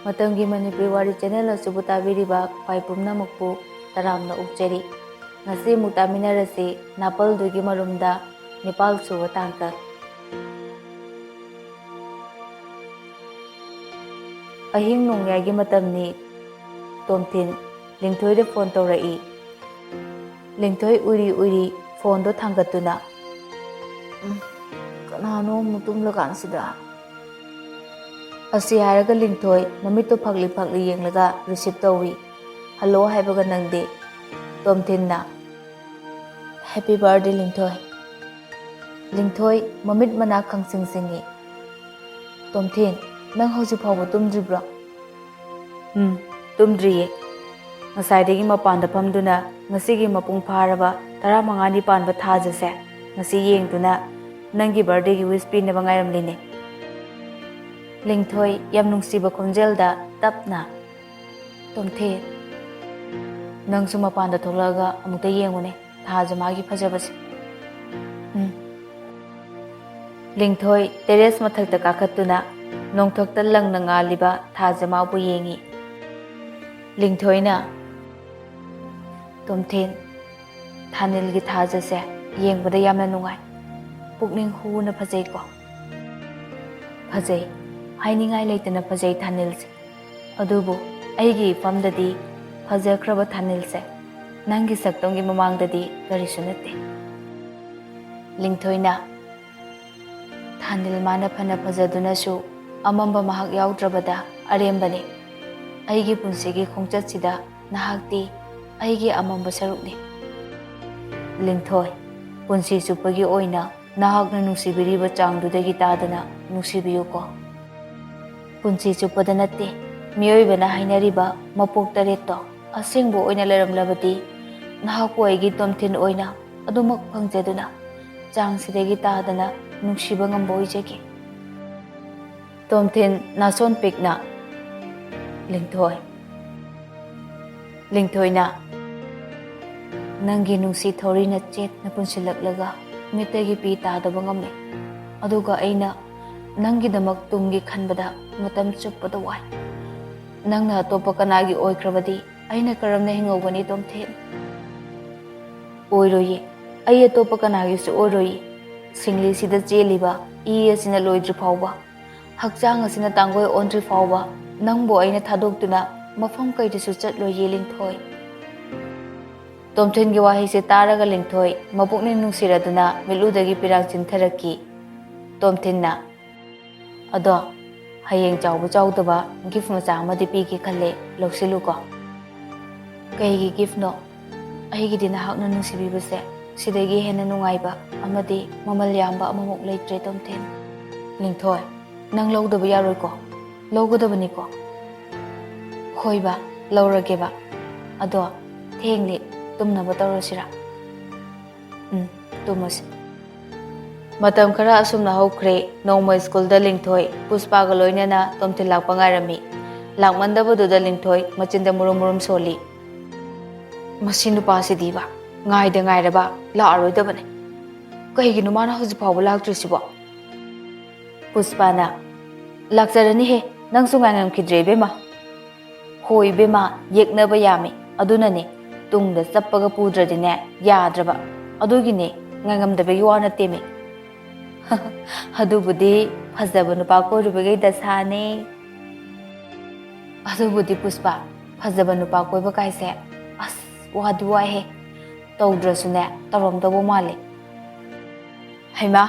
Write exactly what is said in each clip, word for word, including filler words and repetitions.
ꯃꯇꯝꯒꯤ ꯃꯅꯤꯄꯨꯔꯤ ꯋꯥꯔꯤ ꯆꯦꯅꯦꯜ ꯑꯁꯤꯕꯨ ꯇꯥꯕꯤꯔꯤꯕ ꯈ꯭ꯋꯥꯏ ꯄꯨꯝꯅꯃꯛꯄꯨ ꯇꯔꯥꯝꯅ ꯑꯣꯛꯆꯔꯤ꯫ ꯉꯁꯤ ꯑꯃꯨꯛ ꯇꯥꯃꯤꯟꯅꯔꯁꯤ ꯅꯥꯄꯜꯗꯨꯒꯤ ꯃꯔꯨꯝꯗ ꯅꯤꯄꯥꯜ ꯁꯨꯕ ꯇꯥꯡꯀꯛ꯫ ꯑꯍꯤꯡ ꯅꯣꯡꯌꯥꯏꯒꯤ ꯃꯇꯝꯅꯤ꯫ ꯇꯣꯝꯊꯤꯟ ꯂꯤꯡꯊꯣꯏꯗ ꯐꯣꯟ ꯇꯧꯔꯛꯏ꯫ ꯂꯤꯡꯊꯣꯏ ꯎꯏꯔꯤ ꯎꯏꯔꯤ ꯐꯣꯟꯗꯣ ꯊꯥꯡꯒꯠꯇꯨꯅ, "ꯎꯝ, ꯀꯅꯥꯅꯣ ꯑꯃꯨꯛ ꯇꯨꯝꯂꯀꯥꯟꯁꯤꯗ?" ꯑꯁꯤ ꯍꯥꯏꯔꯒ ꯂꯤꯡꯊꯣꯏ ꯃꯃꯤꯠꯇꯣ ꯐꯛꯂꯤ ꯐꯛꯂꯤ ꯌꯦꯡꯂꯒ ꯔꯤꯁꯤꯞ ꯇꯧꯏ꯫ "ꯍꯜꯂꯣ" ꯍꯥꯏꯕꯒ ꯅꯪꯗꯦ꯫ ꯇꯣꯝꯊꯤꯟꯅ, "Happy birthday, ꯂꯤꯡꯊꯣꯏ꯫" ꯂꯤꯡꯊꯣꯏ ꯃꯃꯤꯠ ꯃꯅꯥ ꯈꯪꯁꯤꯡ ꯁꯤꯡꯏ꯫ "ꯇꯣꯝꯊꯤꯟ, ꯅꯪ ꯍꯧꯖꯤꯛ ꯐꯥꯎꯕ ꯇꯨꯝꯗ꯭ꯔꯤꯕ꯭ꯔꯣ?" "ꯎꯝ, ꯇꯨꯝꯗ꯭ꯔꯤꯌꯦ꯫ ꯉꯁꯥꯏꯗꯒꯤ ꯃꯄꯥꯟꯗ ꯐꯝꯗꯨꯅ ꯉꯁꯤꯒꯤ ꯃꯄꯨꯡ ꯐꯥꯔꯕ ꯇꯔꯥꯃꯉꯥꯅꯤ ꯄꯥꯟꯕ ꯊꯥꯖꯁꯦ ꯉꯁꯤ ꯌꯦꯡꯗꯨꯅ ꯅꯪꯒꯤ ꯕꯥꯔꯗꯦꯒꯤ ꯋꯤꯁ ꯄꯤꯅꯕ ꯉꯥꯏꯔꯝꯂꯤꯅꯦ꯫" ꯂꯤꯡꯊꯣꯏ ꯌꯥꯝ ꯅꯨꯡꯁꯤꯕ ꯈꯣꯟꯖꯦꯜꯗ ꯇꯞꯅ, "ꯇꯣꯝꯊꯤꯟ, ꯅꯪꯁꯨ ꯃꯄꯥꯟꯗ ꯊꯣꯛꯂꯛꯑꯒ ꯑꯃꯨꯛꯇ ꯌꯦꯡꯉꯨꯅꯦ ꯊꯥꯖ ꯃꯥꯒꯤ ꯐꯖꯕꯁꯦ꯫" ꯎꯝ꯫ ꯂꯤꯡꯊꯣꯏ ꯇꯦꯔꯦꯁ ꯃꯊꯛꯇ ꯀꯥꯈꯠꯇꯨꯅ ꯅꯣꯡꯊꯛꯇ ꯂꯪꯅ ꯉꯥꯜꯂꯤꯕ ꯊꯥꯖ ꯃꯥꯕꯨ ꯌꯦꯡꯏ꯫ ꯂꯤꯡꯊꯣꯏꯅ, "ꯇꯣꯝꯊꯤꯟ, ꯊꯥꯅꯤꯜꯒꯤ ꯊꯥꯖꯁꯦ ꯌꯦꯡꯕꯗ ꯌꯥꯝꯅ ꯅꯨꯡꯉꯥꯏ꯫ ꯄꯨꯛꯅꯤꯡ ꯍꯨꯅ ꯐꯖꯩꯀꯣ?" "ꯐꯖꯩ꯫ ꯍꯥꯏꯅꯤꯡꯉꯥꯏ ꯂꯩꯇꯅ ꯐꯖꯩ ꯊꯥꯅꯤꯜꯁꯦ꯫ ꯑꯗꯨꯕꯨ ꯑꯩꯒꯤ ꯏꯐꯝꯗꯗꯤ ꯐꯖꯈ꯭ꯔꯕ ꯊꯥꯅꯤꯜꯁꯦ ꯅꯪꯒꯤ ꯁꯛꯇꯝꯒꯤ ꯃꯃꯥꯡꯗꯗꯤ ꯀꯔꯤꯁꯨ ꯅꯠꯇꯦ꯫" ꯂꯤꯡꯊꯣꯏꯅ, "ꯊꯥꯅꯤꯜ ꯃꯥꯅ ꯐꯅ ꯐꯖꯗꯨꯅꯁꯨ ꯑꯃꯝꯕ ꯃꯍꯥꯛ ꯌꯥꯎꯗ꯭ꯔꯕꯗ ꯑꯔꯦꯝꯕꯅꯤ꯫ ꯑꯩꯒꯤ ꯄꯨꯟꯁꯤꯒꯤ ꯈꯣꯡꯆꯠꯁꯤꯗ ꯅꯍꯥꯛꯇꯤ ꯑꯩꯒꯤ ꯑꯃꯝꯕ ꯁꯔꯨꯛꯅꯤ꯫" ꯂꯤꯡꯊꯣꯏ, ꯄꯨꯟꯁꯤ ꯆꯨꯞꯄꯒꯤ ꯑꯣꯏꯅ ꯅꯍꯥꯛꯅ ꯅꯨꯡꯁꯤꯕꯤꯔꯤꯕ ꯆꯥꯡꯗꯨꯗꯒꯤ ꯇꯥꯗꯅ ꯅꯨꯡꯁꯤꯕꯤꯌꯨꯀꯣ꯫ ꯄꯨꯟꯁꯤ ꯆꯨꯞꯄꯗ ꯅꯠꯇꯦ, ꯃꯤꯑꯣꯏꯕꯅ ꯍꯥꯏꯅꯔꯤꯕ ꯃꯄꯣꯛ ꯇꯔꯦꯠꯇꯣ ꯑꯁꯦꯡꯕ ꯑꯣꯏꯅ ꯂꯩꯔꯝꯂꯕꯗꯤ ꯅꯍꯥꯛꯄꯨ ꯑꯩꯒꯤ ꯇꯣꯝꯊꯤꯟ ꯑꯣꯏꯅ ꯑꯗꯨꯃꯛ ꯐꯪꯖꯗꯨꯅ ꯆꯥꯡꯁꯤꯗꯒꯤ ꯇꯥꯗꯅ ꯅꯨꯡꯁꯤꯕ ꯉꯝꯕ ꯑꯣꯏꯖꯒꯦ꯫ ꯇꯣꯝꯊꯤꯟ ꯅꯥꯁꯣꯟ ꯄꯤꯛꯅ, "ꯂꯤꯡꯊꯣꯏ꯫" ꯂꯤꯡꯊꯣꯏꯅ, "ꯅꯪꯒꯤ ꯅꯨꯡꯁꯤ ꯊꯧꯔꯤꯅ ꯆꯦꯠꯅ ꯄꯨꯟꯁꯤꯜꯂꯛꯂꯒ ꯃꯤꯠꯇꯒꯤ ꯄꯤ ꯇꯥꯗꯕ ꯉꯝꯃꯦ꯫ ꯑꯗꯨꯒ ꯑꯩꯅ ꯅꯪꯒꯤꯗꯃꯛ ꯇꯨꯡꯒꯤ ꯈꯟꯕꯗ ꯃꯇꯝ ꯆꯨꯞꯄꯗ ꯋꯥꯏ꯫ ꯅꯪꯅ ꯑꯇꯣꯞꯄ ꯀꯅꯥꯒꯤ ꯑꯣꯏꯈ꯭ꯔꯕꯗꯤ ꯑꯩꯅ ꯀꯔꯝꯅ ꯍꯤꯡꯍꯧꯒꯅꯤ, ꯇꯣꯝꯊꯤꯟ? ꯑꯣꯏꯔꯣꯏꯌꯦ, ꯑꯩ ꯑꯇꯣꯞꯄ ꯀꯅꯥꯒꯤꯁꯨ ꯑꯣꯏꯔꯣꯏꯌꯦ꯫ ꯁꯤꯡꯂꯤꯁꯤꯗ ꯆꯦꯜꯂꯤꯕ ꯏ ꯑꯁꯤꯅ ꯂꯣꯏꯗ꯭ꯔꯤ ꯐꯥꯎꯕ, ꯍꯛꯆꯥꯡ ꯑꯁꯤꯅ ꯇꯥꯡꯒꯣꯏ ꯑꯣꯟꯗ꯭ꯔꯤ ꯐꯥꯎꯕ ꯅꯪꯕꯨ ꯑꯩꯅ ꯊꯥꯗꯣꯛꯇꯨꯅ ꯃꯐꯝ ꯀꯩꯗꯁꯨ ꯆꯠꯂꯣꯏꯌꯦ, ꯂꯤꯡꯊꯣꯏ꯫ ꯇꯣꯝꯊꯤꯟꯒꯤ ꯋꯥꯍꯩꯁꯦ ꯇꯥꯔꯒ ꯂꯤꯡꯊꯣꯏ ꯃꯄꯨꯛꯅꯤꯡ ꯅꯨꯡꯁꯤꯔꯗꯨꯅ ꯃꯤꯠꯂꯨꯗꯒꯤ ꯄꯤꯔꯥꯡ ꯆꯤꯟꯊꯔꯛꯈꯤ꯫ ꯇꯣꯝꯊꯤꯟꯅ, "ꯑꯗꯣ ꯍꯌꯦꯡ ꯆꯥꯎꯕ ꯆꯥꯎꯗꯕ gift ꯃꯆꯥ ꯑꯃꯗꯤ ꯄꯤꯒꯦ ꯈꯜꯂꯦ, ꯂꯧꯁꯤꯜꯂꯨꯀꯣ꯫" "ꯀꯩꯒꯤ giftꯅꯣ? ꯑꯩꯒꯤꯗꯤ ꯅꯍꯥꯛꯅ ꯅꯨꯡꯁꯤꯕꯤꯕꯁꯦ ꯁꯤꯗꯒꯤ ꯍꯦꯟꯅ ꯅꯨꯡꯉꯥꯏꯕ ꯑꯃꯗꯤ ꯃꯃꯜ ꯌꯥꯝꯕ ꯑꯃꯃꯨꯛ ꯂꯩꯇ꯭ꯔꯦ, ꯇꯣꯝꯊꯤꯟ꯫" "ꯂꯤꯡꯊꯣꯏ, ꯅꯪ ꯂꯧꯗꯕ ꯌꯥꯔꯣꯏꯀꯣ, ꯂꯧꯒꯗꯕꯅꯤꯀꯣ꯫" "ꯍꯣꯏꯕ, ꯂꯧꯔꯒꯦꯕ꯫ ꯑꯗꯣ ꯊꯦꯡꯂꯦ, ꯇꯨꯝꯅꯕ ꯇꯧꯔꯁꯤꯔꯥ?" "ꯎꯝ, ꯇꯨꯝꯃꯁꯤ꯫" ꯃꯇꯝ ꯈꯔ ꯑꯁꯨꯝꯅ ꯍꯧꯈ꯭ꯔꯦ꯫ ꯅꯣꯡꯃ ꯁ꯭ꯀꯨꯜꯗ ꯂꯤꯡꯊꯣꯏ ꯄꯨꯁꯄꯥꯒ ꯂꯣꯏꯅꯅ ꯇꯣꯝꯊꯤꯟ ꯂꯥꯛꯄ ꯉꯥꯏꯔꯝꯃꯤ꯫ ꯂꯥꯛꯃꯟꯗꯕꯗꯨꯗ ꯂꯤꯡꯊꯣꯏ ꯃꯆꯤꯟꯗ ꯃꯨꯔꯨꯝ ꯃꯨꯔꯨꯝ ꯁꯣꯜꯂꯤ꯫ "ꯃꯁꯤ ꯅꯨꯄꯥꯁꯤꯗꯤꯕ, ꯉꯥꯏꯗ ꯉꯥꯏꯔꯕ ꯂꯥꯛꯑꯔꯣꯏꯗꯕꯅꯦ꯫ ꯀꯩꯒꯤꯅꯣ ꯃꯥꯅ ꯍꯧꯖꯤꯛ ꯐꯥꯎꯕ ꯂꯥꯛꯇ꯭ꯔꯤꯁꯤꯕꯣ?" ꯄꯨꯁꯄꯥꯅ, "ꯂꯥꯛꯆꯔꯅꯤꯍꯦ, ꯅꯪꯁꯨ ꯉꯥꯏꯉꯝꯈꯤꯗ꯭ꯔꯦ ꯏꯕꯦꯝꯃ꯫" "ꯍꯣꯏ ꯏꯕꯦꯝꯃ, ꯌꯦꯛꯅꯕ ꯌꯥꯝꯃꯤ, ꯑꯗꯨꯅꯅꯦ꯫ ꯇꯨꯡꯗ ꯆꯞꯄꯒ ꯄꯨꯗ꯭ꯔꯗꯤꯅꯦ ꯌꯥꯗ꯭ꯔꯕ, ꯑꯗꯨꯒꯤꯅꯦ, ꯉꯥꯏꯉꯝꯗꯕꯒꯤ ꯋꯥ ꯅꯠꯇꯦꯃꯤ꯫" "ꯑꯗꯨꯕꯨꯗꯤ ꯐꯖꯕ ꯅꯨꯄꯥ ꯀꯣꯏꯔꯨꯕꯒꯤ ꯗꯁꯥꯅꯦ꯫" "ꯑꯗꯨꯕꯨꯗꯤ ꯄꯨꯁꯄꯥ, ꯐꯖꯕ ꯅꯨꯄꯥ ꯀꯣꯏꯕ ꯀꯥꯏꯁꯦ, ꯑꯁ, ꯋꯥꯗꯤ ꯋꯥꯏꯍꯦ꯫ ꯇꯧꯗ꯭ꯔꯁꯨꯅꯦ, ꯇꯧꯔꯝꯗꯧꯕ ꯃꯥꯜꯂꯦ꯫" "ꯍꯩꯃꯥ,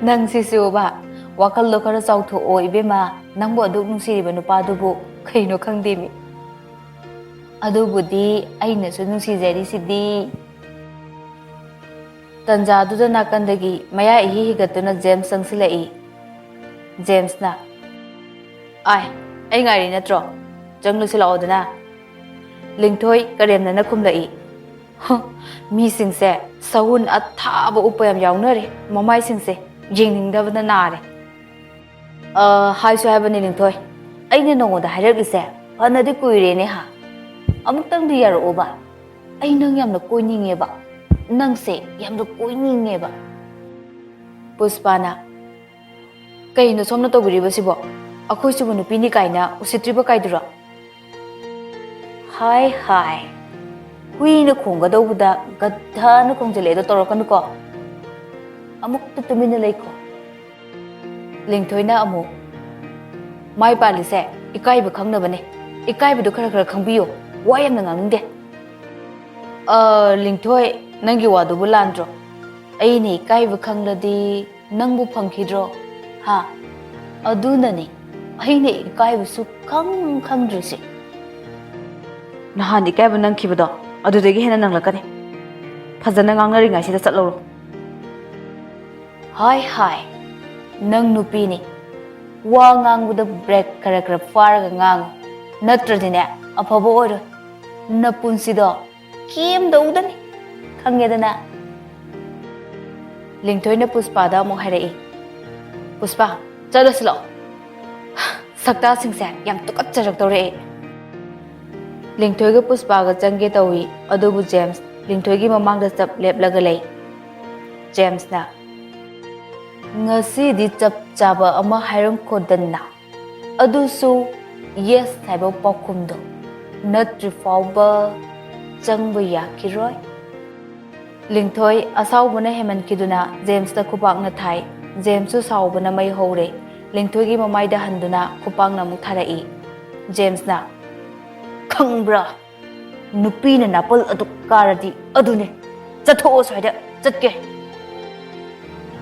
ꯅꯪꯁꯤꯁꯨꯕ, ꯋꯥꯈꯜꯗꯣ ꯈꯔ ꯆꯥꯎꯊꯣꯛꯑꯣ ꯏꯕꯦꯝꯃ, ꯅꯪꯕꯨ ꯑꯗꯨꯛ ꯅꯨꯡꯁꯤꯔꯤꯕ ꯅꯨꯄꯥꯗꯨꯕꯨ ꯀꯩꯅꯣ ꯈꯪꯗꯦꯃꯤ꯫" "ꯑꯗꯨꯕꯨꯗꯤ ꯑꯩꯅꯁꯨ ꯅꯨꯡꯁꯤꯖꯔꯤꯁꯤꯗꯤ꯫" ꯇꯟꯖꯥꯗꯨꯗ ꯅꯥꯀꯟꯗꯒꯤ ꯃꯌꯥ ꯏꯍꯤ ꯍꯤꯒꯠꯇꯨꯅ ꯖꯦꯝꯁ ꯆꯪꯁꯤꯜꯂꯛꯏ꯫ ꯖꯦꯝꯁꯅ, "ꯑꯥꯏ, ꯑꯩ ꯉꯥꯏꯔꯤ ꯅꯠꯇ꯭ꯔꯣ? ꯆꯪꯂꯨꯁꯤ ꯂꯥꯛꯑꯣꯗꯅ꯫" ꯂꯤꯡꯊꯣꯏ ꯀꯔꯦꯝꯅꯅ ꯈꯨꯝꯂꯛꯏ꯫ ꯍ, ꯃꯤꯁꯤꯡꯁꯦ ꯁꯍꯨꯟ ꯑꯊꯥꯕ ꯎꯞꯄ ꯌꯥꯝ ꯌꯥꯎꯅꯔꯦ, ꯃꯃꯥꯏꯁꯤꯡꯁꯦ ꯌꯦꯡꯅꯤꯡꯗꯕꯅ ꯅꯥꯔꯦ꯫ "ꯑ, ꯍꯥꯏꯁꯨ ꯍꯥꯏꯕꯅꯤ ꯂꯤꯡꯊꯣꯏ, ꯑꯩꯅ ꯅꯉꯣꯟꯗ ꯍꯥꯏꯔꯛꯂꯤꯁꯦ ꯐꯅꯗꯤ ꯀꯨꯏꯔꯦꯅꯦ ꯍꯥ꯫ ꯑꯃꯨꯛꯇꯪꯗꯤ ꯌꯥꯔꯛꯑꯣꯕ, ꯑꯩ ꯅꯪ ꯌꯥꯝꯅ ꯀꯣꯏꯅꯤꯡꯉꯦꯕ, ꯅꯪꯁꯦ ꯌꯥꯝꯅ ꯀꯣꯏꯅꯤꯡꯉꯦꯕ꯫" ꯄꯨꯁꯄꯥꯅ, "ꯀꯩꯅꯣ ꯁꯣꯝꯅ ꯇꯧꯕꯤꯔꯤꯕꯁꯤꯕꯣ? ꯑꯩꯈꯣꯏꯁꯤꯕꯨ ꯅꯨꯄꯤꯅꯤ ꯀꯥꯏꯅ ꯎꯁꯤꯠꯇ꯭ꯔꯤꯕ ꯀꯥꯏꯗꯨꯔꯣ? ꯍꯥꯏ ꯍꯥꯏ, ꯍꯨꯏꯅ ꯈꯣꯡꯒꯗꯧꯕꯗ ꯒꯙꯥꯅ ꯈꯣꯡꯖꯤꯜꯂꯛꯑꯦꯗꯣ ꯇꯧꯔꯛꯀꯅꯨꯀꯣ꯫ ꯑꯃꯨꯛꯇ ꯇꯨꯃꯤꯟꯅ ꯂꯩꯈꯣ꯫ ꯂꯤꯡꯊꯣꯏꯅ ꯑꯃꯨꯛ, ꯃꯥꯏ ꯄꯥꯜꯂꯤꯁꯦ ꯏꯀꯥꯏꯕ ꯈꯪꯅꯕꯅꯦ꯫ ꯏꯀꯥꯏꯕꯗꯣ ꯈꯔ ꯈꯔ ꯈꯪꯕꯤꯌꯣ꯫ ꯋꯥ ꯌꯥꯝꯅ ꯉꯥꯡꯅꯤꯡꯗꯦ꯫ ꯑ, ꯂꯤꯡꯊꯣꯏ, ꯅꯪꯒꯤ ꯋꯥꯗꯨꯕꯨ ꯂꯥꯟꯗ꯭ꯔꯣ? ꯑꯩꯅ ꯏꯀꯥꯏꯕ ꯈꯪꯂꯗꯤ ꯅꯪꯕꯨ ꯐꯪꯈꯤꯗ꯭ꯔꯣ? ꯍꯥ? ꯑꯗꯨꯅꯅꯦ ꯑꯩꯅ ꯏꯀꯥꯏꯕꯁꯨ ꯈꯪ ꯈꯪꯗ꯭ꯔꯤꯁꯦ꯫ ꯅꯍꯥꯟ ꯏꯀꯥꯏꯕ ꯅꯪꯈꯤꯕꯗꯣ ꯑꯗꯨꯗꯒꯤ ꯍꯦꯟꯅ ꯅꯪꯂꯛꯀꯅꯤ꯫ ꯐꯖꯅ ꯉꯥꯡꯅꯔꯤꯉꯩꯁꯤꯗ ꯆꯠꯂꯧꯔꯣ꯫ ꯍꯥꯏ ꯍꯥꯏ, ꯅꯪ ꯅꯨꯄꯤꯅꯤ꯫ ꯋꯥ ꯉꯥꯡꯕꯗ ꯕ꯭ꯔꯦꯛ ꯈꯔ ꯈꯔ ꯐꯥꯔꯒ ꯉꯥꯡꯉꯨ, ꯅꯠꯇ꯭ꯔꯗꯤꯅꯦ ꯑꯐꯕ ꯑꯣꯏꯔꯣꯏ꯫ ꯅꯄꯨꯟꯁꯤꯗꯣ ꯀꯦꯝꯗꯧꯗꯅꯤ, ꯈꯪꯉꯦꯗꯅ꯫ ꯂꯤꯡꯊꯣꯏꯅ ꯄꯨꯁꯄꯥꯗ ꯑꯃꯨꯛ ꯍꯥꯏꯔꯛꯏ, "ꯄꯨꯁꯄꯥ, ꯆꯠꯂꯁꯤ ꯂꯥꯛꯑꯣ꯫ ꯁꯛꯇꯥꯁꯤꯡꯁꯦ ꯌꯥꯝ ꯇꯨꯀꯠꯆꯔꯛꯇꯧꯔꯦ ꯑꯩ꯫" ꯂꯤꯡꯊꯣꯏꯒ ꯄꯨꯁꯄꯥꯒ ꯆꯪꯒꯦ ꯇꯧꯏ, ꯑꯗꯨꯕꯨ ꯖꯦꯝꯁ ꯂꯤꯡꯊꯣꯏꯒꯤ ꯃꯃꯥꯡꯗ ꯆꯞ ꯂꯦꯞꯂꯒ ꯂꯩ꯫ ꯖꯦꯝꯁꯅ, "ꯉꯁꯤꯗꯤ ꯆꯞ ꯆꯥꯕ ꯑꯃ ꯍꯥꯏꯔꯝꯈꯣꯗꯅ, ꯑꯗꯨꯁꯨ ꯌꯦꯁ ꯍꯥꯏꯕ ꯄꯥꯎꯈꯨꯝꯗꯣ ꯅꯠꯇ꯭ꯔꯤ ꯐꯥꯎꯕ ꯆꯪꯕ ꯌꯥꯈꯤꯔꯣꯏ꯫" ꯂꯤꯡꯊꯣꯏ ꯑꯁꯥꯎꯕꯅ ꯍꯦꯟꯃꯟꯈꯤꯗꯨꯅ ꯖꯦꯝꯁꯇ ꯈꯨꯕꯥꯛꯅ ꯊꯥꯏ꯫ ꯖꯦꯝꯁꯁꯨ ꯁꯥꯎꯕꯅ ꯃꯩ ꯍꯧꯔꯦ꯫ ꯂꯤꯡꯊꯣꯏꯒꯤ ꯃꯃꯥꯏꯗ ꯍꯟꯗꯨꯅ ꯈꯨꯄꯥꯛꯅ ꯑꯃꯨꯛ ꯊꯥꯔꯛꯏ꯫ ꯖꯦꯝꯁꯅ, "ꯈꯪꯕ꯭ꯔꯥ? ꯅꯨꯄꯤꯅ ꯅꯥꯄꯜ ꯑꯗꯨ ꯀꯥꯔꯗꯤ ꯑꯗꯨꯅꯦ꯫ ꯆꯠꯊꯣꯛꯑꯣ ꯁ꯭ꯋꯥꯏꯗ, ꯆꯠꯀꯦ꯫"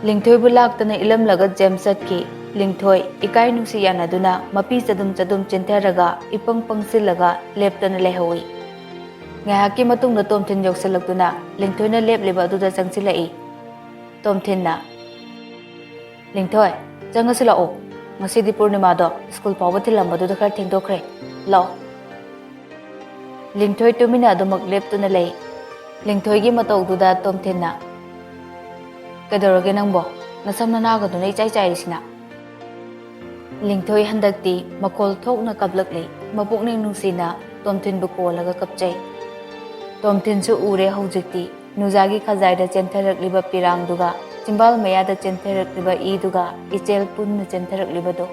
ꯂꯤꯡꯊꯣꯏꯕꯨ ꯂꯥꯛꯇꯅ ꯏꯜꯂꯝꯂꯒ ꯖꯦꯝꯁ ꯆꯠꯈꯤ꯫ ꯂꯤꯡꯊꯣꯏ ꯏꯀꯥꯏ ꯅꯨꯡꯁꯤ ꯌꯥꯅꯗꯨꯅ ꯃꯄꯤ ꯆꯗꯨꯝ ꯆꯗꯨꯝ ꯆꯦꯟꯊꯔꯒ ꯏꯄꯪ ꯄꯪꯁꯤꯜꯂꯒ ꯂꯦꯞꯇꯅ ꯂꯩꯍꯧꯏ꯫ ꯉꯥꯏꯍꯥꯛꯀꯤ ꯃꯇꯨꯡꯗ ꯇꯣꯝꯊꯤꯟ ꯌꯧꯁꯤꯜꯂꯛꯇꯨꯅ ꯂꯤꯡꯊꯣꯏꯅ ꯂꯦꯞꯂꯤꯕ ꯑꯗꯨꯗ ꯆꯪꯁꯤꯜꯂꯛꯏ꯫ ꯇꯣꯝꯊꯤꯟꯅ, "ꯂꯤꯡꯊꯣꯏ, ꯆꯪꯉꯁꯤ ꯂꯥꯛꯑꯣ꯫ ꯉꯁꯤꯗꯤ ꯄꯨꯔꯅꯤꯃꯥꯗꯣ ꯁ꯭ꯀꯨꯜ ꯐꯥꯎꯕ ꯊꯤꯜꯂꯝꯕꯗꯨꯗ ꯈꯔ ꯊꯦꯡꯗꯣꯛꯈ꯭ꯔꯦ꯫ ꯂꯥꯛꯑꯣ꯫" ꯂꯤꯡꯊꯣꯏ ꯇꯨꯃꯤꯟꯅ ꯑꯗꯨꯃꯛ ꯂꯦꯞꯇꯨꯅ ꯂꯩ꯫ ꯂꯤꯡꯊꯣꯏꯒꯤ ꯃꯇꯧꯗꯨꯗ ꯇꯣꯝꯊꯤꯟꯅ, "ꯀꯩꯗꯧꯔꯒꯦ ꯅꯪꯕꯣ? ꯅꯁꯝ ꯅꯅꯥꯒꯗꯨꯅ ꯏꯆꯥꯏ ꯆꯥꯏꯔꯤꯁꯤꯅ?" ꯂꯤꯡꯊꯣꯏ ꯍꯟꯗꯛꯇꯤ ꯃꯈꯣꯜ ꯊꯣꯛꯅ ꯀꯞꯂꯛꯂꯦ꯫ ꯃꯄꯨꯛꯅꯤꯡ ꯅꯨꯡꯁꯤꯅ ꯇꯣꯝꯊꯤꯟꯕꯨ ꯀꯣꯜꯂꯒ ꯀꯞꯆꯩ꯫ ꯇꯣꯝꯊꯤꯟꯁꯨ ꯎꯔꯦ ꯍꯧꯖꯤꯛꯇꯤ ꯅꯨꯖꯥꯒꯤ ꯈꯖꯥꯏꯗ ꯆꯦꯟꯊꯔꯛꯂꯤꯕ ꯄꯤꯔꯥꯡꯗꯨꯒ, ꯆꯤꯝꯕꯥꯜ ꯃꯌꯥꯗ ꯆꯦꯟꯊꯔꯛꯂꯤꯕ ꯏꯗꯨꯒ, ꯏꯆꯦꯜ ꯄꯨꯟꯅ ꯆꯦꯟꯊꯔꯛꯂꯤꯕꯗꯣ꯫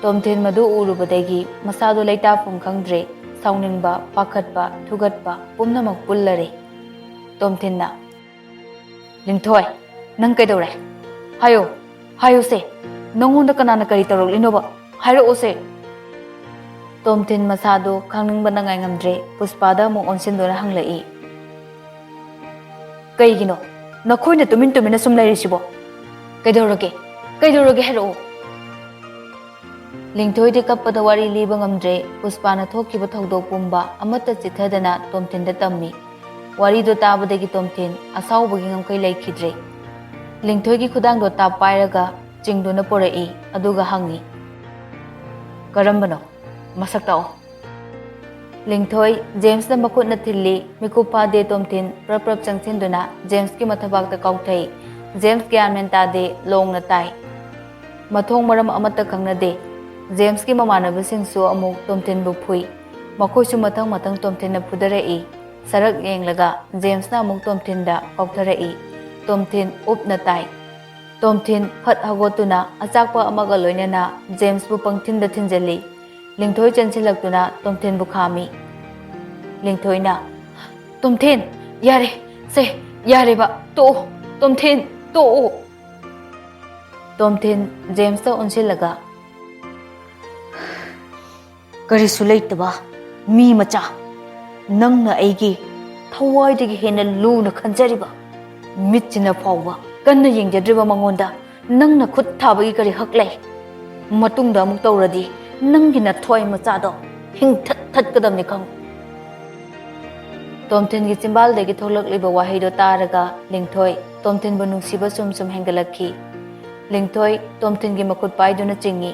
ꯇꯣꯝꯊꯤꯟ ꯃꯗꯨ ꯎꯔꯨꯕꯗꯒꯤ ꯃꯁꯥꯗꯣ ꯂꯩꯇꯥꯐꯝ ꯈꯪꯗ꯭ꯔꯦ꯫ ꯁꯥꯎꯅꯤꯡꯕ, ꯄꯥꯈꯠꯄ, ꯊꯨꯒꯠꯄ ꯄꯨꯝꯅꯃꯛ ꯄꯨꯜꯂꯔꯦ꯫ ꯇꯣꯝꯊꯤꯟꯅ, "ꯂꯤꯡꯊꯣꯏ, ꯅꯪ ꯀꯩꯗꯧꯔꯦ? ꯍꯥꯏꯌꯣ, ꯍꯥꯏꯌꯨꯁꯦ꯫ ꯅꯪꯉꯣꯟꯗ ꯀꯅꯥꯅ ꯀꯔꯤ ꯇꯧꯔꯛꯂꯤꯅꯣꯕ? ꯍꯥꯏꯔꯛꯑꯣꯁꯦ꯫" ꯇꯣꯝꯊꯤꯟ ꯃꯁꯥꯗꯣ ꯈꯪꯅꯤꯡꯕꯅ ꯉꯥꯏꯉꯝꯗ꯭ꯔꯦ꯫ ꯄꯨꯁꯄꯥꯗ ꯑꯃꯨꯛ ꯑꯣꯟꯁꯤꯟꯗꯨꯅ ꯍꯪꯂꯛꯏ, "ꯀꯩꯒꯤꯅꯣ ꯅꯈꯣꯏꯅ ꯇꯨꯃꯤꯟ ꯇꯨꯃꯤꯟꯅ ꯁꯨꯝ ꯂꯩꯔꯤꯁꯤꯕꯣ? ꯀꯩꯗꯧꯔꯒꯦ? ꯀꯩꯗꯧꯔꯒꯦ ꯍꯥꯏꯔꯛꯑꯣ꯫" ꯂꯤꯡꯊꯣꯏꯗꯤ ꯀꯞꯄꯗ ꯋꯥꯔꯤ ꯂꯤꯕ ꯉꯝꯗ꯭ꯔꯦ꯫ ꯄꯨꯁꯄꯥꯅ ꯊꯣꯛꯈꯤꯕ ꯊꯧꯗꯣꯛ ꯄꯨꯝꯕ ꯑꯃꯠꯇ ꯆꯤꯠꯊꯗꯅ ꯇꯣꯝꯊꯤꯟꯗ ꯇꯝꯃꯤ꯫ ꯋꯥꯔꯤꯗꯣ ꯇꯥꯕꯗꯒꯤ ꯇꯣꯝꯊꯤꯟ ꯑꯁꯥꯎꯕꯒꯤ ꯉꯝꯈꯩ ꯂꯩꯈꯤꯗ꯭ꯔꯦ꯫ ꯂꯤꯡꯊꯣꯏꯒꯤ ꯈꯨꯗꯥꯡꯗꯣ ꯇꯥꯞ ꯄꯥꯏꯔꯒ ꯆꯤꯡꯗꯨꯅ ꯄꯣꯔꯛꯏ, ꯑꯗꯨꯒ ꯍꯪꯉꯤ, "ꯀꯔꯝꯕꯅꯣ? ꯃꯁꯛ ꯇꯥꯛꯑꯣ꯫" ꯂꯤꯡꯊꯣꯏ ꯖꯦꯝꯁꯅ ꯃꯈꯨꯠꯅ ꯊꯤꯜꯂꯤ꯫ ꯃꯤꯀꯨꯞ ꯐꯥꯗꯦ ꯇꯣꯝꯊꯤꯟ ꯄ꯭ꯔꯞ ꯄ꯭ꯔꯞ ꯆꯪꯁꯤꯟꯗꯨꯅ ꯖꯦꯝꯁꯀꯤ ꯃꯊꯕꯥꯛꯇ ꯀꯥꯎꯊꯩ꯫ ꯖꯦꯝꯁ ꯒ꯭ꯌꯥꯟ ꯃꯦꯟ ꯇꯥꯗꯦ, ꯂꯣꯡꯅ ꯇꯥꯏ꯫ ꯃꯊꯣꯡ ꯃꯔꯝ ꯑꯃꯠꯇ ꯈꯪꯅꯗꯦ꯫ ꯖꯦꯝꯁꯀꯤ ꯃꯃꯥꯟꯅꯕꯁꯤꯡꯁꯨ ꯑꯃꯨꯛ ꯇꯣꯝꯊꯤꯟꯕꯨ ꯐꯨꯏ꯫ ꯃꯈꯣꯏꯁꯨ ꯃꯊꯪ ꯃꯊꯪ ꯇꯣꯝꯊꯤꯟꯅ ꯐꯨꯗꯔꯛꯏ꯫ ꯁꯔꯛ ꯌꯦꯡꯂꯒ ꯖꯦꯝꯁꯅ ꯑꯃꯨꯛ ꯇꯣꯝꯊꯤꯟꯗ ꯀꯥꯎꯊꯔꯛꯏ꯫ ꯇꯣꯝꯊꯤꯟ ꯎꯞꯅ ꯇꯥꯏ꯫ ꯇꯣꯝꯊꯤꯟ ꯐꯠ ꯍꯧꯒꯠꯇꯨꯅ ꯑꯆꯥꯛꯄ ꯑꯃꯒ ꯂꯣꯏꯅꯅ ꯖꯦꯝꯁꯄꯨ ꯄꯪꯊꯤꯟꯗ ꯊꯤꯟꯖꯤꯜꯂꯤ꯫ ꯂꯤꯡꯊꯣꯏ ꯆꯦꯟꯁꯤꯜꯂꯛꯇꯨꯅ ꯇꯣꯝꯊꯤꯟꯕꯨ ꯈꯥꯝꯃꯤ꯫ ꯂꯤꯡꯊꯣꯏꯅ, "ꯇꯣꯝꯊꯤꯟ, ꯌꯥꯔꯦ, ꯁꯦ, ꯌꯥꯔꯦꯕ, ꯇꯣꯛꯑꯣ, ꯇꯣꯝꯊꯤꯟ, ꯇꯣꯛꯑꯣ꯫" ꯇꯣꯝꯊꯤꯟ ꯖꯦꯝꯁꯇ ꯑꯣꯟꯁꯤꯜꯂꯒ, "ꯀꯔꯤꯁꯨ ꯂꯩꯇꯕ ꯃꯤ ꯃꯆꯥ, ꯅꯪꯅ ꯑꯩꯒꯤ ꯊꯋꯥꯏꯗꯒꯤ ꯍꯦꯟꯅ ꯂꯨꯅ ꯈꯟꯖꯔꯤꯕ ꯃꯤꯠꯁꯤꯅ ꯐꯥꯎꯕ ꯀꯟꯅ ꯌꯦꯡꯖꯗ꯭ꯔꯤꯕ ꯃꯉꯣꯟꯗ ꯅꯪꯅ ꯈꯨꯠ ꯊꯥꯕꯒꯤ ꯀꯔꯤ ꯍꯛ ꯂꯩ? ꯃꯇꯨꯡꯗ ꯑꯃꯨꯛ ꯇꯧꯔꯗꯤ ꯅꯪꯒꯤ ꯅꯊ꯭ꯋꯥꯏ ꯃꯆꯥꯗꯣ ꯍꯤꯡꯊꯠ ꯊꯠꯀꯗꯕꯅꯤ ꯈꯪꯉꯨ꯫" ꯇꯣꯝꯊꯤꯟꯒꯤ ꯆꯤꯝꯕꯥꯜꯗꯒꯤ ꯊꯣꯛꯂꯛꯂꯤꯕ ꯋꯥꯍꯩꯗꯣ ꯇꯥꯔꯒ ꯂꯤꯡꯊꯣꯏ ꯇꯣꯝꯊꯤꯟꯕꯨ ꯅꯨꯡꯁꯤꯕ ꯁꯨꯝ ꯁꯨꯝ ꯍꯦꯟꯒꯠꯂꯛꯈꯤ꯫ ꯂꯤꯡꯊꯣꯏ ꯇꯣꯝꯊꯤꯟꯒꯤ ꯃꯈꯨꯠ ꯄꯥꯏꯗꯨꯅ ꯆꯤꯡꯏ꯫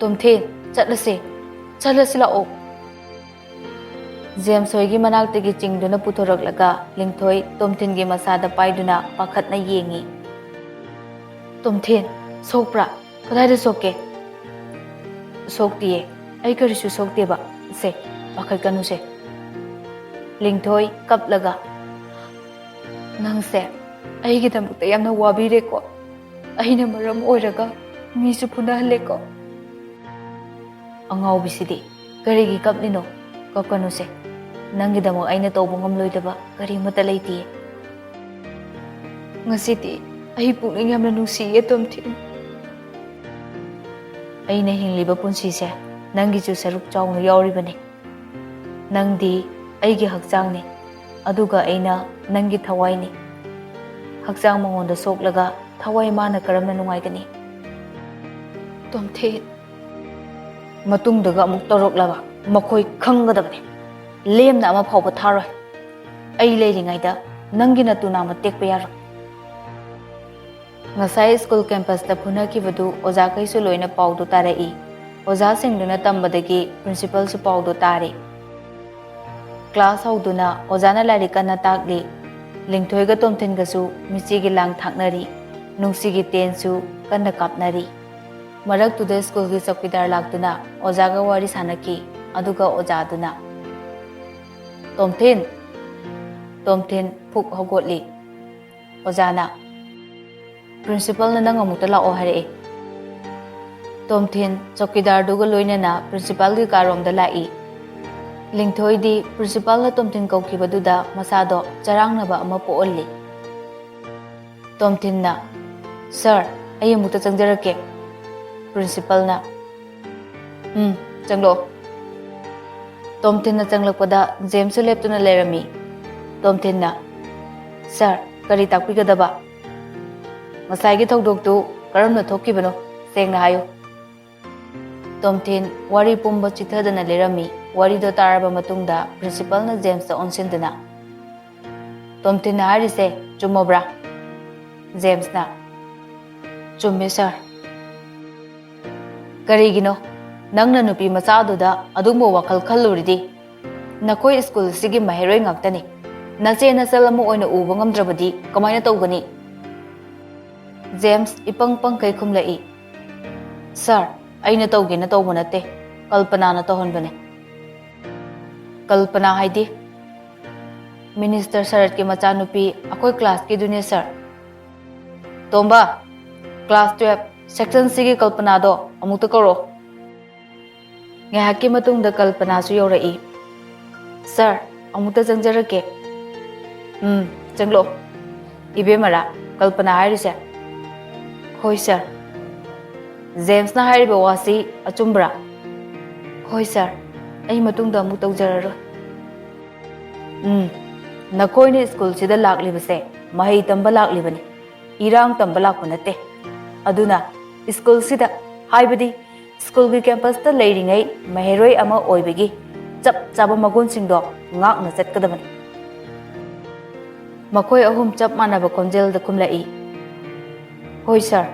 "ꯇꯣꯝꯊꯤꯟ, ꯆꯠꯂꯁꯤ, ꯆꯠꯂꯁꯤ ꯂꯥꯛꯑꯣ꯫" ꯖꯦꯝꯁ ꯍꯣꯏꯒꯤ ꯃꯅꯥꯛꯇꯒꯤ ꯆꯤꯡꯗꯨꯅ ꯄꯨꯊꯣꯔꯛꯂꯒ ꯂꯤꯡꯊꯣꯏ ꯇꯣꯝꯊꯤꯟꯒꯤ ꯃꯁꯥꯗ ꯄꯥꯏꯗꯨꯅ ꯄꯥꯈꯠꯅ ꯌꯦꯡꯏ꯫ "ꯇꯣꯝꯊꯤꯟ, ꯁꯣꯛꯄ꯭ꯔꯥ? ꯀꯗꯥꯏꯗ ꯁꯣꯛꯀꯦ?" "ꯁꯣꯛꯇꯤꯌꯦ, ꯑꯩ ꯀꯔꯤꯁꯨ ꯁꯣꯛꯇꯦꯕ꯫ ꯁꯦ, ꯄꯥꯈꯠꯀꯅꯨꯁꯦ꯫" ꯂꯤꯡꯊꯣꯏ ꯀꯞꯂꯒ, "ꯅꯪꯁꯦ ꯑꯩꯒꯤꯗꯃꯛꯇ ꯌꯥꯝꯅ ꯋꯥꯕꯤꯔꯦꯀꯣ꯫ ꯑꯩꯅ ꯃꯔꯝ ꯑꯣꯏꯔꯒ ꯃꯤꯁꯨ ꯐꯨꯅꯍꯜꯂꯦꯀꯣ꯫ ꯑꯉꯥꯎꯕꯤꯁꯤꯗꯤ, ꯀꯔꯤꯒꯤ ꯀꯞꯂꯤꯅꯣ? ꯀꯞꯀꯅꯨꯁꯦ꯫ ꯅꯪꯒꯤꯗꯃꯛ ꯑꯩꯅ ꯇꯧꯕ ꯉꯝꯂꯣꯏꯗꯕ ꯀꯔꯤꯃꯠꯇ ꯂꯩꯇꯤꯌꯦ꯫ ꯉꯁꯤꯗꯤ ꯑꯩ ꯄꯨꯛꯅꯤꯡ ꯌꯥꯝꯅ ꯅꯨꯡꯁꯤꯌꯦ, ꯇꯣꯝꯊꯤꯟ꯫ ꯑꯩꯅ ꯍꯤꯡꯂꯤꯕ ꯄꯨꯟꯁꯤꯁꯦ ꯅꯪꯒꯤꯁꯨ ꯁꯔꯨꯛ ꯆꯥꯎꯅ ꯌꯥꯎꯔꯤꯕꯅꯤ꯫ ꯅꯪꯗꯤ ꯑꯩꯒꯤ ꯍꯛꯆꯥꯡꯅꯤ, ꯑꯗꯨꯒ ꯑꯩꯅ ꯅꯪꯒꯤ ꯊꯋꯥꯏꯅꯤ꯫ ꯍꯛꯆꯥꯡ ꯃꯉꯣꯟꯗ ꯁꯣꯛꯂꯒ ꯊꯋꯥꯏ ꯃꯥꯅ ꯀꯔꯝꯅ ꯅꯨꯡꯉꯥꯏꯒꯅꯤ? ꯇꯣꯝꯊꯤꯟ꯫ ꯃꯇꯨꯡꯗꯒ ꯑꯃꯨꯛ ꯇꯧꯔꯛꯂꯕ ꯃꯈꯣꯏ ꯈꯪꯒꯗꯕꯅꯤ꯫ ꯂꯦꯝꯅ ꯑꯃ ꯐꯥꯎꯕ ꯊꯥꯔꯣꯏ꯫ ꯑꯩ ꯂꯩꯔꯤꯉꯩꯗ ꯅꯪꯒꯤ ꯅꯇꯨ ꯅꯥꯝꯃ ꯇꯦꯛꯄ ꯌꯥꯔꯣꯏ꯫ ꯉꯁꯥꯏ ꯁ꯭ꯀꯨꯜ ꯀꯦꯝꯄꯁꯇ ꯐꯨꯅꯈꯤꯕꯗꯨ ꯑꯣꯖꯥꯈꯩꯁꯨ ꯂꯣꯏꯅ ꯄꯥꯎꯗꯨ ꯇꯥꯔꯛꯏ꯫ ꯑꯣꯖꯥꯁꯤꯡꯗꯨꯅ ꯇꯝꯕꯗꯒꯤ ꯄ꯭ꯔꯤꯟꯁꯤꯄꯜꯁꯨ ꯄꯥꯎꯗꯨ ꯇꯥꯔꯦ꯫ ꯀ꯭ꯂꯥꯁ ꯍꯧꯗꯨꯅ ꯑꯣꯖꯥꯅ ꯂꯥꯏꯔꯤꯛ ꯀꯟꯅ ꯇꯥꯛꯂꯤ꯫ ꯂꯤꯡꯊꯣꯏꯒ ꯇꯣꯝꯊꯤꯟꯒꯁꯨ ꯃꯤꯆꯤꯒꯤ ꯂꯥꯡ ꯊꯥꯛꯅꯔꯤ꯫ ꯅꯨꯡꯁꯤꯒꯤ ꯇꯦꯟꯁꯨ ꯀꯟꯅ ꯀꯥꯞꯅꯔꯤ꯫ ꯃꯔꯛꯇꯨꯗ ꯁ꯭ꯀꯨꯜꯒꯤ ꯆꯧꯀꯤꯗꯥꯔ ꯂꯥꯛꯇꯨꯅ ꯑꯣꯖꯥꯒ ꯋꯥꯔꯤ ꯁꯥꯟꯅꯈꯤ꯫ ꯑꯗꯨꯒ ꯑꯣꯖꯥꯗꯨꯅ, "ꯇꯣꯝꯊꯤꯟ!" ꯇꯣꯝꯊꯤꯟ ꯐꯨꯛ ꯍꯧꯒꯠꯂꯤ꯫ ꯑꯣꯖꯥꯅ, "ꯄ꯭ꯔꯤꯟꯁꯤꯄꯜꯅ ꯅꯪ ꯑꯃꯨꯛꯇ ꯂꯥꯛꯑꯣ ꯍꯥꯏꯔꯛꯑꯦ꯫" ꯇꯣꯝꯊꯤꯟ ꯆꯧꯀꯤꯗꯥꯔꯗꯨꯒ ꯂꯣꯏꯅꯅ ꯄ꯭ꯔꯤꯟꯁꯤꯄꯥꯜꯒꯤ ꯀꯥꯔꯣꯝꯗ ꯂꯥꯛꯏ꯫ ꯂꯤꯡꯊꯣꯏꯗꯤ ꯄ꯭ꯔꯤꯟꯁꯤꯄꯥꯜꯅ ꯇꯣꯝꯊꯤꯟ ꯀꯧꯈꯤꯕꯗꯨꯗ ꯃꯁꯥꯗꯣ ꯆꯔꯥꯡꯅꯕ ꯑꯃ ꯄꯣꯛꯍꯜꯂꯤ꯫ ꯇꯣꯝꯊꯤꯟꯅ, "ꯁꯥꯔ, ꯑꯩ ꯑꯃꯨꯛꯇ ꯆꯪꯖꯔꯛꯀꯦ꯫" ꯄ꯭ꯔꯤꯟꯁꯤꯄꯜꯅ, "ꯎꯝ, ꯆꯪꯂꯛꯑꯣ꯫" ꯇꯣꯝꯊꯤꯟꯅ ꯆꯪꯂꯛꯄꯗ ꯖꯦꯝꯁꯁꯨ ꯂꯦꯞꯇꯨꯅ ꯂꯩꯔꯝꯃꯤ꯫ ꯇꯣꯝꯊꯤꯟꯅ, "ꯁꯥꯔ, ꯀꯔꯤ ꯇꯥꯛꯄꯤꯒꯗꯕ?" "ꯉꯁꯥꯏꯒꯤ ꯊꯧꯗꯣꯛꯇꯨ ꯀꯔꯝꯅ ꯊꯣꯛꯈꯤꯕꯅꯣ? ꯁꯦꯡꯅ ꯍꯥꯏꯌꯨ꯫" ꯇꯣꯝꯊꯤꯟ ꯋꯥꯔꯤ ꯄꯨꯝꯕ ꯆꯤꯊꯗꯅ ꯂꯤꯔꯝꯃꯤ꯫ ꯋꯥꯔꯤꯗꯣ ꯇꯥꯔꯕ ꯃꯇꯨꯡꯗ ꯄ꯭ꯔꯤꯟꯁꯤꯄꯜꯅ ꯖꯦꯝꯁꯇ ꯑꯣꯟꯁꯤꯟꯗꯨꯅ, "ꯇꯣꯝꯊꯤꯟꯅ ꯍꯥꯏꯔꯤꯁꯦ ꯆꯨꯝꯃꯕ꯭ꯔꯥ?" ꯖꯦꯝꯁꯅ, "ꯆꯨꯝꯃꯦ, ꯁꯥꯔ꯫" "ꯀꯔꯤꯒꯤꯅꯣ? ꯅꯪꯅ ꯅꯨꯄꯤ ꯃꯆꯥꯗꯨꯗ ꯑꯗꯨꯒꯨꯝꯕ ꯋꯥꯈꯜ ꯈꯜꯂꯨꯔꯤꯗꯤ? ꯅꯈꯣꯏ ꯁ꯭ꯀꯨꯜ ꯑꯁꯤꯒꯤ ꯃꯍꯩꯔꯣꯏ ꯉꯥꯛꯇꯅꯤ꯫ ꯅꯆꯦ ꯅꯆꯜ ꯑꯃ ꯑꯣꯏꯅ ꯎꯕ ꯉꯝꯗ꯭ꯔꯕꯗꯤ ꯀꯃꯥꯏꯅ ꯇꯧꯒꯅꯤ?" ꯖꯦꯝꯁ ꯏꯄꯪ ꯄꯪꯈꯩ ꯈꯨꯝꯂꯛꯏ, "ꯁꯥꯔ, ꯑꯩꯅ ꯇꯧꯒꯦꯅ ꯇꯧꯕ ꯅꯠꯇꯦ, ꯀꯜꯄꯅꯥꯅ ꯇꯧꯍꯟꯕꯅꯦ꯫" "ꯀꯜꯄꯅꯥ ꯍꯥꯏꯗꯤ?" "ꯃꯤꯅꯤꯁꯇꯔ ꯁꯔꯠꯀꯤ ꯃꯆꯥꯅꯨꯄꯤ, ꯑꯩꯈꯣꯏ ꯀ꯭ꯂꯥꯁꯀꯤꯗꯨꯅꯦ, ꯁꯥꯔ꯫" "ꯇꯣꯝꯕ, ꯀ꯭ꯂꯥꯁ ꯇꯨꯌꯦꯜꯐ ꯁꯦꯛꯁꯟ ꯁꯤꯒꯤ ꯀꯜꯄꯅꯥꯗꯣ ꯑꯃꯨꯛꯇ ꯀꯧꯔꯛꯑꯣ꯫ ꯉꯥꯏꯍꯥꯛꯀꯤ ꯃꯇꯨꯡꯗ ꯀꯜꯄꯅꯥꯁꯨ ꯌꯧꯔꯛꯏ꯫ "ꯁꯥꯔ, ꯑꯃꯨꯛꯇ ꯆꯪꯖꯔꯛꯀꯦ꯫" "ꯎꯝ, ꯆꯪꯂꯛꯑꯣ꯫" "ꯏꯕꯦꯝꯃꯔꯥ ꯀꯜꯄꯅꯥ ꯍꯥꯏꯔꯤꯁꯦ?" "ꯍꯣꯏ ꯁꯥꯔ꯫" "ꯖꯦꯝꯁꯅ ꯍꯥꯏꯔꯤꯕ ꯋꯥꯁꯤ ꯑꯆꯨꯝꯕ꯭ꯔꯥ?" "ꯍꯣꯏ ꯁꯥꯔ, ꯑꯩ ꯃꯇꯨꯡꯗ ꯑꯃꯨꯛ ꯇꯧꯖꯔꯔꯣꯏ꯫" "ꯎꯝ, ꯅꯈꯣꯏꯅ ꯁ꯭ꯀꯨꯜꯁꯤꯗ ꯂꯥꯛꯂꯤꯕꯁꯦ ꯃꯍꯩ ꯇꯝꯕ ꯂꯥꯛꯂꯤꯕꯅꯤ, ꯏꯔꯥꯡ ꯇꯝꯕ ꯂꯥꯛꯄ ꯅꯠꯇꯦ꯫ ꯑꯗꯨꯅ ꯁ꯭ꯀꯨꯜꯁꯤꯗ, ꯍꯥꯏꯕꯗꯤ ꯁ꯭ꯀꯨꯜꯒꯤ ꯀꯦꯝꯄꯁꯇ ꯂꯩꯔꯤꯉꯩ ꯃꯍꯩꯔꯣꯏ ꯑꯃ ꯑꯣꯏꯕꯒꯤ ꯆꯞ ꯆꯥꯕ ꯃꯒꯨꯟꯁꯤꯡꯗꯣ ꯉꯥꯛꯅ ꯆꯠꯀꯗꯕꯅꯤ꯫" ꯃꯈꯣꯏ ꯑꯍꯨꯝ ꯆꯞ ꯃꯥꯟꯅꯕ ꯈꯣꯟꯖꯦꯜꯗ ꯈꯨꯝꯂꯛꯏ꯫ "ꯍꯣꯏ ꯁꯥꯔ꯫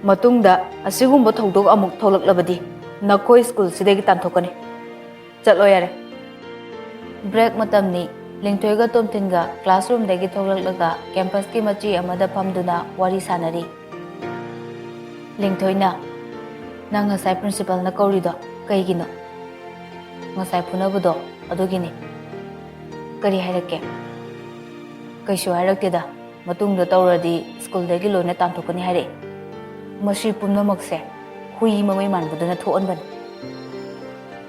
ꯃꯇꯨꯡꯗ ꯑꯁꯤꯒꯨꯝꯕ ꯊꯧꯗꯣꯛ ꯑꯃꯨꯛ ꯊꯣꯛꯂꯛꯂꯕꯗꯤ ꯅꯈꯣꯏ ꯁ꯭ꯀꯨꯜꯁꯤꯗꯒꯤ ꯇꯥꯟꯊꯣꯛꯀꯅꯤ꯫ ꯆꯠꯂꯣ ꯌꯥꯔꯦ꯫" ꯕ꯭ꯔꯦꯛ ꯃꯇꯝꯅꯤ꯫ ꯂꯤꯡꯊꯣꯏꯒ ꯇꯣꯝꯊꯤꯟꯒ ꯀ꯭ꯂꯥꯁꯔꯨꯝꯗꯒꯤ ꯊꯣꯛꯂꯛꯂꯒ ꯀꯦꯝꯄꯁꯀꯤ ꯃꯆꯤ ꯑꯃꯗ ꯐꯝꯗꯨꯅ ꯋꯥꯔꯤ ꯁꯥꯟꯅꯔꯤ꯫ ꯂꯤꯡꯊꯣꯏꯅ, "ꯅꯪ ꯉꯁꯥꯏ ꯄ꯭ꯔꯤꯟꯁꯤꯄꯜꯅ ꯀꯧꯔꯤꯗꯣ ꯀꯩꯒꯤꯅꯣ?" "ꯉꯁꯥꯏ ꯐꯨꯅꯕꯗꯣ ꯑꯗꯨꯒꯤꯅꯤ꯫" "ꯀꯔꯤ ꯍꯥꯏꯔꯛꯀꯦ?" "ꯀꯩꯁꯨ ꯍꯥꯏꯔꯛꯇꯦꯗ, ꯃꯇꯨꯡꯗ ꯇꯧꯔꯗꯤ ꯁ꯭ꯀꯨꯜꯗꯒꯤ ꯂꯣꯏꯅ ꯇꯥꯟꯊꯣꯛꯀꯅꯤ ꯍꯥꯏꯔꯛꯑꯦ꯫ ꯃꯁꯤ ꯄꯨꯝꯅꯃꯛꯁꯦ ꯍꯨꯏ ꯃꯃꯩ ꯃꯥꯟꯕꯗꯨꯅ ꯊꯣꯛꯍꯟꯕꯅꯤ꯫"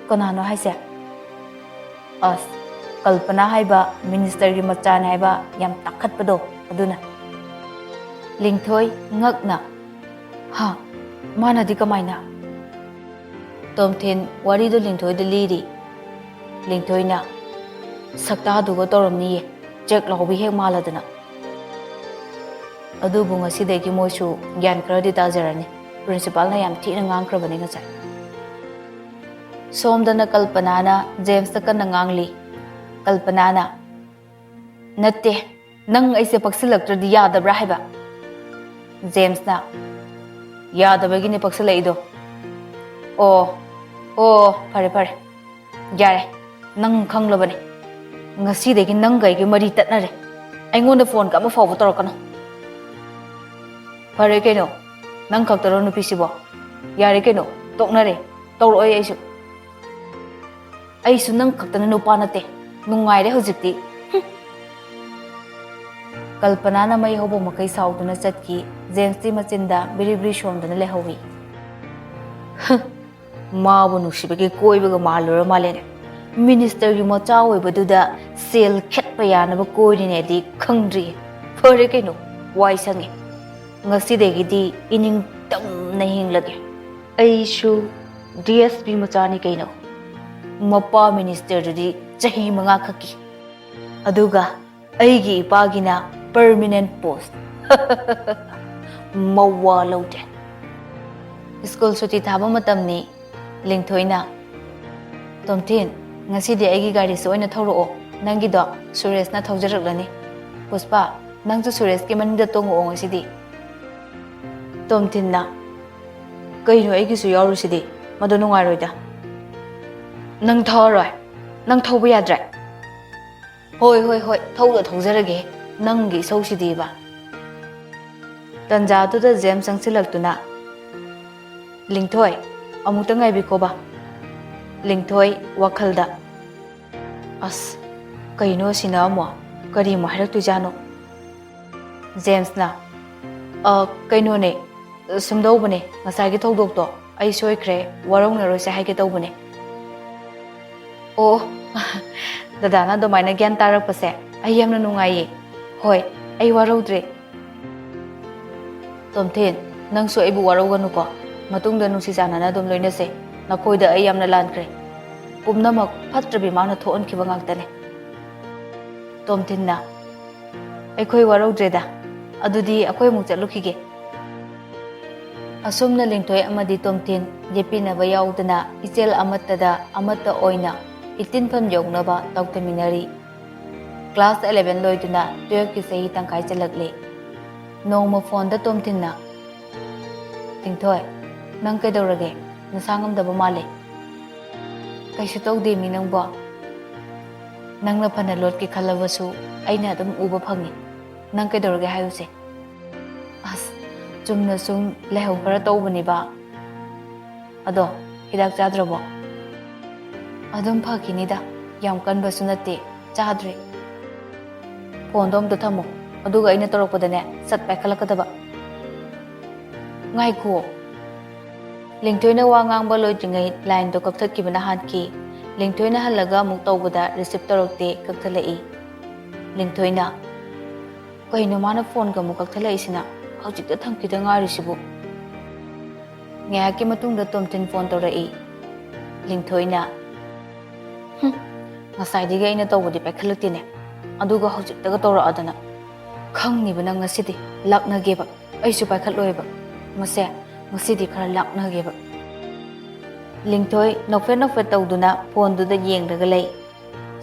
"ꯀꯅꯥꯅꯣ ꯍꯥꯏꯁꯦ?" "ꯑꯁ, ꯀꯜꯄꯅꯥ ꯍꯥꯏꯕ ꯃꯤꯅꯤꯁꯇꯔꯒꯤ ꯃꯆꯥꯅꯦ ꯍꯥꯏꯕ ꯌꯥꯝ ꯇꯥꯈꯠꯄꯗꯣ ꯑꯗꯨꯅ꯫" ꯂꯤꯡꯊꯣꯏ ꯉꯛꯅ, "ꯍꯥ? ꯃꯥꯅꯗꯤ ꯀꯃꯥꯏꯅ?" ꯇꯣꯝꯊꯤꯟ ꯋꯥꯔꯤꯗꯨ ꯂꯤꯡꯊꯣꯏꯗ ꯂꯤꯔꯤ꯫ ꯂꯤꯡꯊꯣꯏꯅ, "ꯁꯛꯇꯥꯗꯨꯒ ꯇꯧꯔꯝꯅꯤꯌꯦ, ꯆꯦꯛ ꯂꯥꯎꯕꯤ ꯍꯦꯛ ꯃꯥꯜꯂꯗꯅ꯫ ꯑꯗꯨꯕꯨ ꯉꯁꯤꯗꯒꯤ ꯃꯣꯏꯁꯨ ꯒ꯭ꯌꯥꯟ ꯈꯔꯗꯤ ꯇꯥꯖꯔꯅꯤ꯫ ꯄ꯭ꯔꯤꯟꯁꯤꯄꯥꯜꯅ ꯌꯥꯝ ꯊꯤꯅ ꯉꯥꯡꯈ꯭ꯔꯕꯅꯤ ꯉꯁꯥꯏ꯫" ꯁꯣꯝꯗꯅ ꯀꯜꯄꯅꯥꯅ ꯖꯦꯝꯁꯇ ꯀꯟꯅ ꯉꯥꯡꯂꯤ꯫ ꯀꯜꯄꯅꯥꯅ, "ꯅꯠꯇꯦ, ꯅꯪ ꯑꯩꯁꯦ ꯄꯛꯁꯤꯜꯂꯛꯇ꯭ꯔꯗꯤ ꯌꯥꯗꯕ꯭ꯔꯥ ꯍꯥꯏꯕ?" ꯖꯦꯝꯁꯅ, "ꯌꯥꯗꯕꯒꯤꯅꯦ ꯄꯛꯁꯤꯜꯂꯛꯏꯗꯣ꯫" "ꯑꯣ, ꯑꯣ, ꯐꯔꯦ, ꯐꯔꯦ꯫ ꯌꯥꯔꯦ, ꯅꯪ ꯈꯪꯂꯕꯅꯦ꯫ ꯉꯁꯤꯗꯒꯤ ꯅꯪꯒ ꯑꯩꯒꯤ ꯃꯔꯤ ꯇꯠꯅꯔꯦ꯫ ꯑꯩꯉꯣꯟꯗ ꯐꯣꯟꯒ ꯑꯃ ꯐꯥꯎꯕ ꯇꯧꯔꯛꯀꯅꯨ꯫" "ꯐꯔꯦ ꯀꯩꯅꯣ, ꯅꯪ ꯈꯛꯇꯔꯣ ꯅꯨꯄꯤꯁꯤꯕꯣ? ꯌꯥꯔꯦ ꯀꯩꯅꯣ, ꯇꯣꯛꯅꯔꯦ꯫ ꯇꯧꯔꯛꯑꯣꯏ ꯑꯩꯁꯨ꯫ ꯑꯩꯁꯨ ꯅꯪ ꯈꯛꯇꯅ ꯅꯨꯄꯥ ꯅꯠꯇꯦ꯫ ꯅꯨꯡꯉꯥꯏꯔꯦ ꯍꯧꯖꯤꯛꯇꯤ꯫" ꯍꯨꯝ꯫ ꯀꯜꯄꯅꯥꯅ ꯃꯩ ꯍꯧꯕ ꯃꯈꯩ ꯁꯥꯎꯗꯨꯅ ꯆꯠꯈꯤ꯫ ꯖꯦꯝꯁꯇꯤ ꯃꯆꯤꯟꯗ ꯕꯤꯔꯤ ꯕꯤꯔꯤ ꯁꯣꯟꯗꯨꯅ ꯂꯩꯍꯧꯏ꯫ "ꯍ, ꯃꯥꯕꯨ ꯅꯨꯡꯁꯤꯕꯒꯤ ꯀꯣꯏꯕꯒ ꯃꯥꯜꯂꯨꯔ ꯃꯥꯜꯂꯦꯅꯦ꯫ ꯃꯤꯅꯤꯁꯇꯔꯒꯤ ꯃꯆꯥ ꯑꯣꯏꯕꯗꯨꯗ ꯁꯦꯜ ꯈꯦꯠꯄ ꯌꯥꯅꯕ ꯀꯣꯏꯔꯤꯅꯦꯗꯤ ꯈꯪꯗ꯭ꯔꯤ꯫ ꯐꯔꯦ ꯀꯩꯅꯣ, ꯋꯥꯏ ꯁꯪꯉꯦ꯫ ꯉꯁꯤꯗꯒꯤꯗꯤ ꯏꯅꯤꯡꯇꯝꯅ ꯍꯤꯡꯂꯒꯦ꯫ ꯑꯩꯁꯨ ꯗꯤ ꯑꯦꯁ ꯄꯤ ꯃꯆꯥꯅꯤ ꯀꯩꯅꯣ꯫ ꯃꯄꯥ ꯃꯤꯅꯤꯁꯇꯔꯗꯨꯗꯤ ꯆꯍꯤ ꯃꯉꯥ ꯈꯛꯀꯤ꯫ ꯑꯗꯨꯒ ꯑꯩꯒꯤ ꯏꯄꯥꯒꯤꯅ ꯄꯔꯃꯤꯅꯦꯟ ꯄꯣꯁ꯫ ꯃꯋꯥ ꯂꯧꯗꯦ꯫ ꯁ꯭ꯀꯨꯜ ꯁꯨꯇꯤ ꯊꯥꯕ ꯃꯇꯝꯅꯤ꯫ ꯂꯤꯡꯊꯣꯏꯅ, "ꯇꯣꯝꯊꯤꯟ, ꯉꯁꯤꯗꯤ ꯑꯩꯒꯤ ꯒꯥꯔꯤꯁꯤ ꯑꯣꯏꯅ ꯊꯧꯔꯛꯑꯣ꯫ ꯅꯪꯒꯤꯗꯣ ꯁꯨꯔꯦꯁꯅ ꯊꯧꯖꯔꯛꯂꯅꯤ꯫ ꯄꯨꯁꯄꯥ, ꯅꯪꯁꯨ ꯁꯨꯔꯦꯁꯀꯤ ꯃꯅꯤꯡꯗ ꯇꯣꯡꯉꯛꯑꯣ ꯉꯁꯤꯗꯤ꯫" ꯇꯣꯝꯊꯤꯟꯅ, "ꯀꯩꯅꯣ, ꯑꯩꯒꯤꯁꯨ ꯌꯥꯎꯔꯨꯁꯤꯗꯤ? ꯃꯗꯨ ꯅꯨꯡꯉꯥꯏꯔꯣꯏꯗ꯫" "ꯅꯪ ꯊꯧꯔꯣꯏ? ꯅꯪ ꯊꯧꯕ ꯌꯥꯗ꯭ꯔꯦ?" "ꯍꯣꯏ, ꯍꯣꯏ, ꯍꯣꯏ, ꯊꯧꯗ ꯊꯧꯖꯔꯒꯦ, ꯅꯪꯒꯤ ꯏꯁꯧꯁꯤꯗꯤꯕ꯫" ꯇꯟꯖꯥꯗꯨꯗ ꯖꯦꯝꯁ ꯆꯪꯁꯤꯜꯂꯛꯇꯨꯅ, "ꯂꯤꯡꯊꯣꯏ, ꯑꯃꯨꯛꯇ ꯉꯥꯏꯕꯤꯈꯣꯕ꯫" ꯂꯤꯡꯊꯣꯏ ꯋꯥꯈꯜꯗ, "ꯑꯁ, ꯀꯩꯅꯣ ꯑꯁꯤꯅ ꯑꯃꯨꯛ? ꯀꯔꯤ ꯑꯃꯨꯛ ꯍꯥꯏꯔꯛꯇꯣꯏꯖꯥꯠꯅꯣ?" ꯖꯦꯝꯁꯅ, "ꯑ, ꯀꯩꯅꯣꯅꯦ, ꯁꯨꯝꯗꯧꯕꯅꯦ, ꯉꯁꯥꯏꯒꯤ ꯊꯧꯗꯣꯛꯇꯣ ꯑꯩ ꯁꯣꯏꯈ꯭ꯔꯦ, ꯋꯥꯔꯧꯅꯔꯣꯏꯁꯦ ꯍꯥꯏꯒꯦ ꯇꯧꯕꯅꯦ꯫" "ꯑꯣ, ꯗꯗꯥꯅ ꯑꯗꯨꯃꯥꯏꯅ ꯒ꯭ꯌꯥꯟ ꯇꯥꯔꯛꯄꯁꯦ ꯑꯩ ꯌꯥꯝꯅ ꯅꯨꯡꯉꯥꯏꯌꯦ꯫ ꯍꯣꯏ, ꯑꯩ ꯋꯥꯔꯧꯗ꯭ꯔꯦ꯫" "ꯇꯣꯝꯊꯤꯟ, ꯅꯪꯁꯨ ꯑꯩꯕꯨ ꯋꯥꯔꯧꯒꯅꯨꯀꯣ꯫ ꯃꯇꯨꯡꯗ ꯅꯨꯡꯁꯤ ꯆꯥꯟꯅꯅ ꯑꯗꯨꯝ ꯂꯣꯏꯅꯁꯦ꯫ ꯅꯈꯣꯏꯗ ꯑꯩ ꯌꯥꯝꯅ ꯂꯥꯟꯈ꯭ꯔꯦ꯫ ꯄꯨꯝꯅꯃꯛ ꯐꯠꯇ꯭ꯔꯕꯤ ꯃꯥꯅ ꯊꯣꯛꯍꯟꯈꯤꯕ ꯉꯥꯛꯇꯅꯦ꯫" ꯇꯣꯝꯊꯤꯟꯅ, "ꯑꯩꯈꯣꯏ ꯋꯥꯔꯧꯗ꯭ꯔꯦꯗ꯫ ꯑꯗꯨꯗꯤ ꯑꯩꯈꯣꯏ ꯑꯃꯨꯛ ꯆꯠꯂꯨꯈꯤꯒꯦ꯫" ꯑꯁꯨꯝꯅ ꯂꯤꯡꯊꯣꯏ ꯑꯃꯗꯤ ꯇꯣꯝꯊꯤꯟ ꯌꯦꯠꯄꯤꯅꯕ ꯌꯥꯎꯗꯅ ꯏꯆꯦꯜ ꯑꯃꯠꯇꯗ ꯑꯃꯠꯇ ꯑꯣꯏꯅ ꯏꯇꯤꯟꯐꯝ ꯌꯧꯅꯕ ꯇꯧꯊꯃꯤꯟꯅꯔꯤ꯫ ꯀ꯭ꯂꯥꯁ ꯑꯦꯂꯦꯚꯦꯟ ꯂꯣꯏꯗꯨꯅ ꯇꯨꯌꯦꯜꯐꯀꯤ ꯆꯍꯤ ꯇꯪꯈꯥꯏ ꯆꯜꯂꯛꯂꯤ꯫ ꯅꯣꯡꯃ ꯐꯣꯟꯗ ꯇꯣꯝꯊꯤꯟꯅ, "ꯂꯤꯡꯊꯣꯏ, ꯅꯪ ꯀꯩꯗꯧꯔꯒꯦ? ꯅꯁꯥ ꯉꯝꯗꯕ ꯃꯥꯜꯂꯦ꯫" "ꯀꯩꯁꯨ ꯇꯧꯗꯦ ꯃꯤ ꯅꯪꯕꯣ꯫ ꯅꯪꯅ ꯐꯅ ꯂꯣꯠꯀꯦ ꯈꯜꯂꯕꯁꯨ ꯑꯩꯅ ꯑꯗꯨꯝ ꯎꯕ ꯐꯪꯉꯤ꯫ ꯅꯪ ꯀꯩꯗꯧꯔꯒꯦ ꯍꯥꯏꯌꯨꯁꯦ꯫" "ꯑꯁ, ꯆꯨꯝꯅ ꯁꯨꯝ ꯂꯥꯏꯍꯧ ꯈꯔ ꯇꯧꯕꯅꯦꯕ꯫ ꯑꯗꯣ, ꯍꯤꯗꯥꯛ ꯆꯥꯗ꯭ꯔꯕꯣ?" "ꯑꯗꯨꯝ ꯐꯈꯤꯅꯤꯗ, ꯌꯥꯝ ꯀꯟꯕꯁꯨ ꯅꯠꯇꯦ, ꯆꯥꯗ꯭ꯔꯤ꯫" "ꯐꯣꯟꯗꯣ ꯑꯝꯇ ꯊꯝꯃꯣ꯫" ꯑꯗꯨꯒ ꯑꯩꯅ ꯇꯧꯔꯛꯄꯗꯅꯦ, ꯁꯠ ꯄꯥꯏꯈꯠꯂꯛꯀꯗꯕ꯫ ꯉꯥꯏꯈꯣ꯫ ꯂꯤꯡꯊꯣꯏꯅ ꯋꯥ ꯉꯥꯡꯕ ꯂꯣꯏꯗ꯭ꯔꯤꯉꯩ ꯂꯥꯏꯟꯗꯣ ꯀꯛꯊꯠꯈꯤꯕꯅ ꯍꯥꯟꯈꯤ꯫ ꯂꯤꯡꯊꯣꯏꯅ ꯍꯜꯂꯒ ꯑꯃꯨꯛ ꯇꯧꯕꯗ ꯔꯤꯁꯤꯞ ꯇꯧꯔꯛꯇꯦ, ꯀꯛꯊꯠꯂꯛꯏ꯫ ꯂꯤꯡꯊꯣꯏꯅ, "ꯀꯩꯅꯣ ꯃꯥꯅ ꯐꯣꯟꯒ ꯑꯃꯨꯛ ꯀꯛꯊꯠꯂꯛꯏꯁꯤꯅ? ꯍꯧꯖꯤꯛꯇ ꯊꯝꯈꯤꯗ ꯉꯥꯏꯔꯤꯁꯤꯕꯨ?" ꯉꯥꯏꯍꯥꯛꯀꯤ ꯃꯇꯨꯡꯗ ꯇꯣꯝꯊꯤꯟ ꯐꯣꯟ ꯇꯧꯔꯛꯏ꯫ ꯂꯤꯡꯊꯣꯏꯅ, "ꯍꯨꯝ, ꯉꯁꯥꯏꯗꯒꯤ ꯑꯩꯅ ꯇꯧꯕꯗꯤ ꯄꯥꯏꯈꯠꯂꯛꯇꯦꯅꯦ, ꯑꯗꯨꯒ ꯍꯧꯖꯤꯛꯇꯒ ꯇꯧꯔꯛꯑꯗꯅ꯫ ꯈꯪꯅꯤꯕ ꯅꯪ ꯉꯁꯤꯗꯤ, ꯂꯥꯛꯅꯒꯦꯕ꯫ ꯑꯩꯁꯨ ꯄꯥꯏꯈꯠꯂꯣꯏꯕ꯫ ꯃꯁꯦ, ꯉꯁꯤꯗꯤ ꯈꯔ ꯂꯥꯛꯅꯒꯦꯕ꯫" ꯂꯤꯡꯊꯣꯏ ꯅꯣꯛꯐꯦꯠ ꯅꯣꯛꯐꯦꯠ ꯇꯧꯗꯨꯅ ꯐꯣꯟꯗꯨꯗ ꯌꯦꯡꯂꯒ ꯂꯩ꯫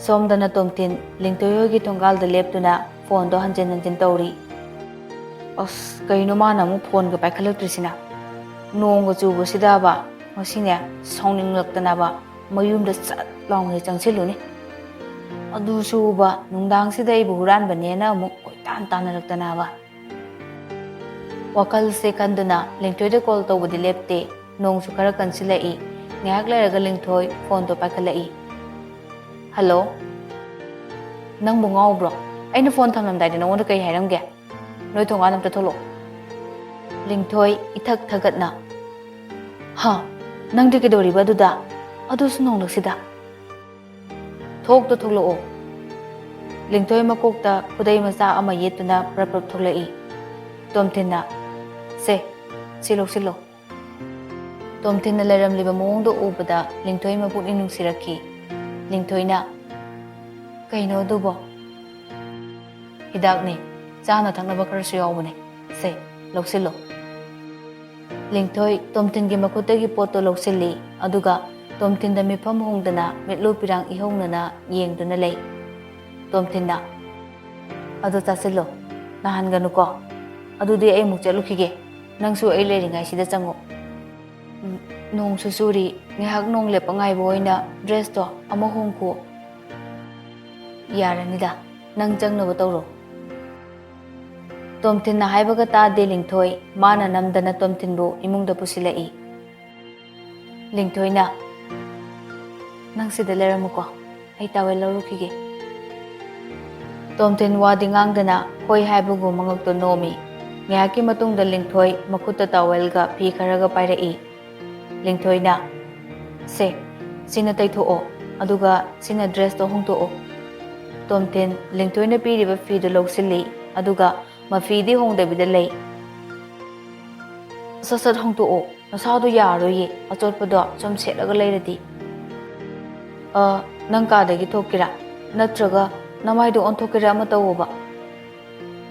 ꯁꯣꯝꯗꯅ ꯇꯣꯝꯊꯤꯟ ꯂꯤꯡꯊꯣꯏ ꯍꯣꯏꯒꯤ ꯊꯣꯡꯒꯥꯜꯗ ꯂꯦꯞꯇꯨꯅ ꯐꯣꯟꯗꯣ ꯍꯟꯖꯤꯟ ꯍꯟꯖꯤꯟ ꯇꯧꯔꯤ꯫ ꯑꯁ, ꯀꯩꯅꯣ ꯃꯥꯅ ꯑꯃꯨꯛ ꯐꯣꯟꯒ ꯄꯥꯏꯈꯠꯂꯛꯇ꯭ꯔꯤꯁꯤꯅ? ꯅꯣꯡꯒ ꯆꯨꯕꯁꯤꯗꯕ, ꯉꯁꯤꯅꯦ, ꯁꯥꯎꯅꯤꯡꯂꯛꯇꯅꯕ ꯃꯌꯨꯝꯗ ꯁꯠ ꯂꯥꯎꯅ ꯆꯪꯁꯤꯜꯂꯨꯅꯤ꯫ ꯑꯗꯨꯁꯨꯕ, ꯅꯨꯡꯗꯥꯡꯁꯤꯗ ꯑꯩꯕꯨ ꯍꯨꯔꯥꯟꯕꯅꯦꯅ ꯑꯃꯨꯛ ꯀꯣꯏꯇꯥꯟ ꯇꯥꯟꯅꯔꯛꯇꯅꯕ꯫ ꯋꯥꯈꯜꯁꯦ ꯈꯟꯗꯨꯅ ꯂꯤꯡꯊꯣꯏꯗ ꯀꯣꯜ ꯇꯧꯕꯗꯤ ꯂꯦꯞꯇꯦ꯫ ꯅꯣꯡꯁꯨ ꯈꯔ ꯀꯟꯁꯤꯜꯂꯛꯏ꯫ ꯉꯥꯏꯍꯥꯛ ꯂꯩꯔꯒ ꯂꯤꯡꯊꯣꯏ ꯐꯣꯟꯗꯣ ꯄꯥꯏꯈꯠꯂꯛꯏ꯫ "ꯍꯜꯂꯣ꯫ ꯅꯪꯕꯨ ꯉꯥꯎꯕ꯭ꯔꯣ? ꯑꯩꯅ ꯐꯣꯟ ꯊꯝꯂꯝꯗꯥꯏꯗ ꯅꯉꯣꯟꯗ ꯀꯩ ꯍꯥꯏꯔꯝꯒꯦ? ꯅꯣꯏ ꯊꯣꯡꯒꯥꯟ ꯑꯝꯇ ꯊꯣꯛꯂꯛꯑꯣ꯫" ꯂꯤꯡꯊꯣꯏ ꯏꯊꯛ ꯊꯛꯀꯠꯅ, "ꯍꯥ? ꯅꯪꯗꯤ ꯀꯩꯗꯧꯔꯤꯕ ꯑꯗꯨꯗ? ꯑꯗꯨꯁꯨ ꯅꯣꯡꯂꯛꯁꯤꯗ?" "ꯊꯣꯛꯇ ꯊꯣꯛꯂꯛꯑꯣ꯫" ꯂꯤꯡꯊꯣꯏ ꯃꯀꯣꯛꯇ ꯈꯨꯗꯩ ꯃꯆꯥ ꯑꯃ ꯌꯦꯠꯇꯨꯅ ꯄ꯭ꯔꯞ ꯄ꯭ꯔꯞ ꯊꯣꯛꯂꯛꯏ꯫ ꯇꯣꯝꯊꯤꯟꯅ, "ꯁꯦ, ꯁꯤ ꯂꯧꯁꯤꯜꯂꯣ꯫" ꯇꯣꯝꯊꯤꯟꯅ ꯂꯩꯔꯝꯂꯤꯕ ꯃꯑꯣꯡꯗꯣ ꯎꯕꯗ ꯂꯤꯡꯊꯣꯏ ꯃꯄꯨꯛꯅꯤꯡ ꯅꯨꯡꯁꯤꯔꯛꯈꯤ꯫ ꯂꯤꯡꯊꯣꯏꯅ, "ꯀꯩꯅꯣ ꯑꯗꯨꯕꯣ?" "ꯍꯤꯗꯥꯛꯅꯦ, ꯆꯥꯅ ꯊꯛꯅꯕ ꯈꯔꯁꯨ ꯌꯥꯎꯕꯅꯦ꯫ ꯁꯦ, ꯂꯧꯁꯤꯜꯂꯣ꯫" ꯂꯤꯡꯊꯣꯏ ꯇꯣꯝꯊꯤꯟꯒꯤ ꯃꯈꯨꯠꯇꯒꯤ ꯄꯣꯠꯇꯣ ꯂꯧꯁꯤꯜꯂꯤ, ꯑꯗꯨꯒ ꯇꯣꯝꯊꯤꯟꯗ ꯃꯤꯠꯐꯝ ꯍꯣꯡꯗꯅ ꯃꯤꯠꯂꯨ ꯄꯤꯔꯥꯡ ꯏꯍꯧꯅꯅ ꯌꯦꯡꯗꯨꯅ ꯂꯩ꯫ ꯇꯣꯝꯊꯤꯟꯅ, "ꯑꯗꯣ ꯆꯥꯁꯤꯜꯂꯣ, ꯅꯥꯍꯟꯒꯅꯨꯀꯣ꯫ ꯑꯗꯨꯗꯤ ꯑꯩ ꯑꯃꯨꯛ ꯆꯠꯂꯨꯈꯤꯒꯦ, ꯅꯪꯁꯨ ꯑꯩ ꯂꯩꯔꯤꯉꯩꯁꯤꯗ ꯆꯪꯉꯨ꯫" "ꯎꯝ, ꯅꯣꯡꯁꯨ ꯆꯨꯔꯤ, ꯉꯥꯏꯍꯥꯛ ꯅꯣꯡ ꯂꯦꯞꯄ ꯉꯥꯏꯕ ꯑꯣꯏꯅ ꯗ꯭ꯔꯦꯁꯇꯣ ꯑꯃ ꯍꯣꯡꯈꯣ꯫" "ꯌꯥꯔꯅꯤꯗ, ꯅꯪ ꯆꯪꯅꯕ ꯇꯧꯔꯣ꯫" ꯇꯣꯝꯊꯤꯟꯅ ꯍꯥꯏꯕꯒ ꯇꯥꯗꯦ ꯂꯤꯡꯊꯣꯏ, ꯃꯥꯅ ꯅꯝꯗꯅ ꯇꯣꯝꯊꯤꯟꯕꯨ ꯏꯃꯨꯡꯗ ꯄꯨꯁꯤꯜꯂꯛꯏ꯫ ꯂꯤꯡꯊꯣꯏꯅ, "ꯅꯪ ꯁꯤꯗ ꯂꯩꯔꯝꯃꯨꯀꯣ, ꯑꯩ ꯇꯥꯋꯦꯜ ꯂꯧꯔꯨꯈꯤꯒꯦ꯫" ꯇꯣꯝꯊꯤꯟ ꯋꯥꯗꯤ ꯉꯥꯡꯗꯅ ꯍꯣꯏ ꯍꯥꯏꯕꯒꯨꯝ ꯃꯉꯛꯇꯣ ꯅꯣꯝꯃꯤ꯫ ꯉꯥꯏꯍꯥꯛꯀꯤ ꯃꯇꯨꯡꯗ ꯂꯤꯡꯊꯣꯏ ꯃꯈꯨꯠꯇ ꯇꯥꯋꯦꯜꯒ ꯐꯤ ꯈꯔꯒ ꯄꯥꯏꯔꯛꯏ꯫ ꯂꯤꯡꯊꯣꯏꯅ, "ꯁꯦ, ꯁꯤꯅ ꯇꯩꯊꯣꯛꯑꯣ, ꯑꯗꯨꯒ ꯁꯤꯅ ꯗ꯭ꯔꯦꯁꯇꯣ ꯍꯣꯡꯗꯣꯛꯑꯣ꯫" ꯇꯣꯝꯊꯤꯟ ꯂꯤꯡꯊꯣꯏꯅ ꯄꯤꯔꯤꯕ ꯐꯤꯗꯨ ꯂꯧꯁꯤꯜꯂꯤ, ꯑꯗꯨꯒ ꯃꯐꯤꯗꯤ ꯍꯣꯡꯗꯕꯤꯗ ꯂꯩ꯫ "ꯁꯠ ꯁꯠ ꯍꯣꯡꯗꯣꯛꯑꯣ, ꯅꯁꯥꯗꯣ ꯌꯥꯔꯣꯏꯌꯦ, ꯑꯆꯣꯠꯄꯗꯣ ꯁꯨꯝ ꯁꯦꯠꯂꯒ ꯂꯩꯔꯗꯤ꯫" "ꯑ, ꯅꯪ ꯀꯥꯗꯒꯤ ꯊꯣꯛꯀꯦꯔꯥ? ꯅꯠꯇ꯭ꯔꯒ ꯅꯃꯥꯏꯗꯣ ꯑꯣꯟꯊꯣꯛꯀꯦꯔꯥ ꯑꯃ ꯇꯧꯋꯣꯕ꯫"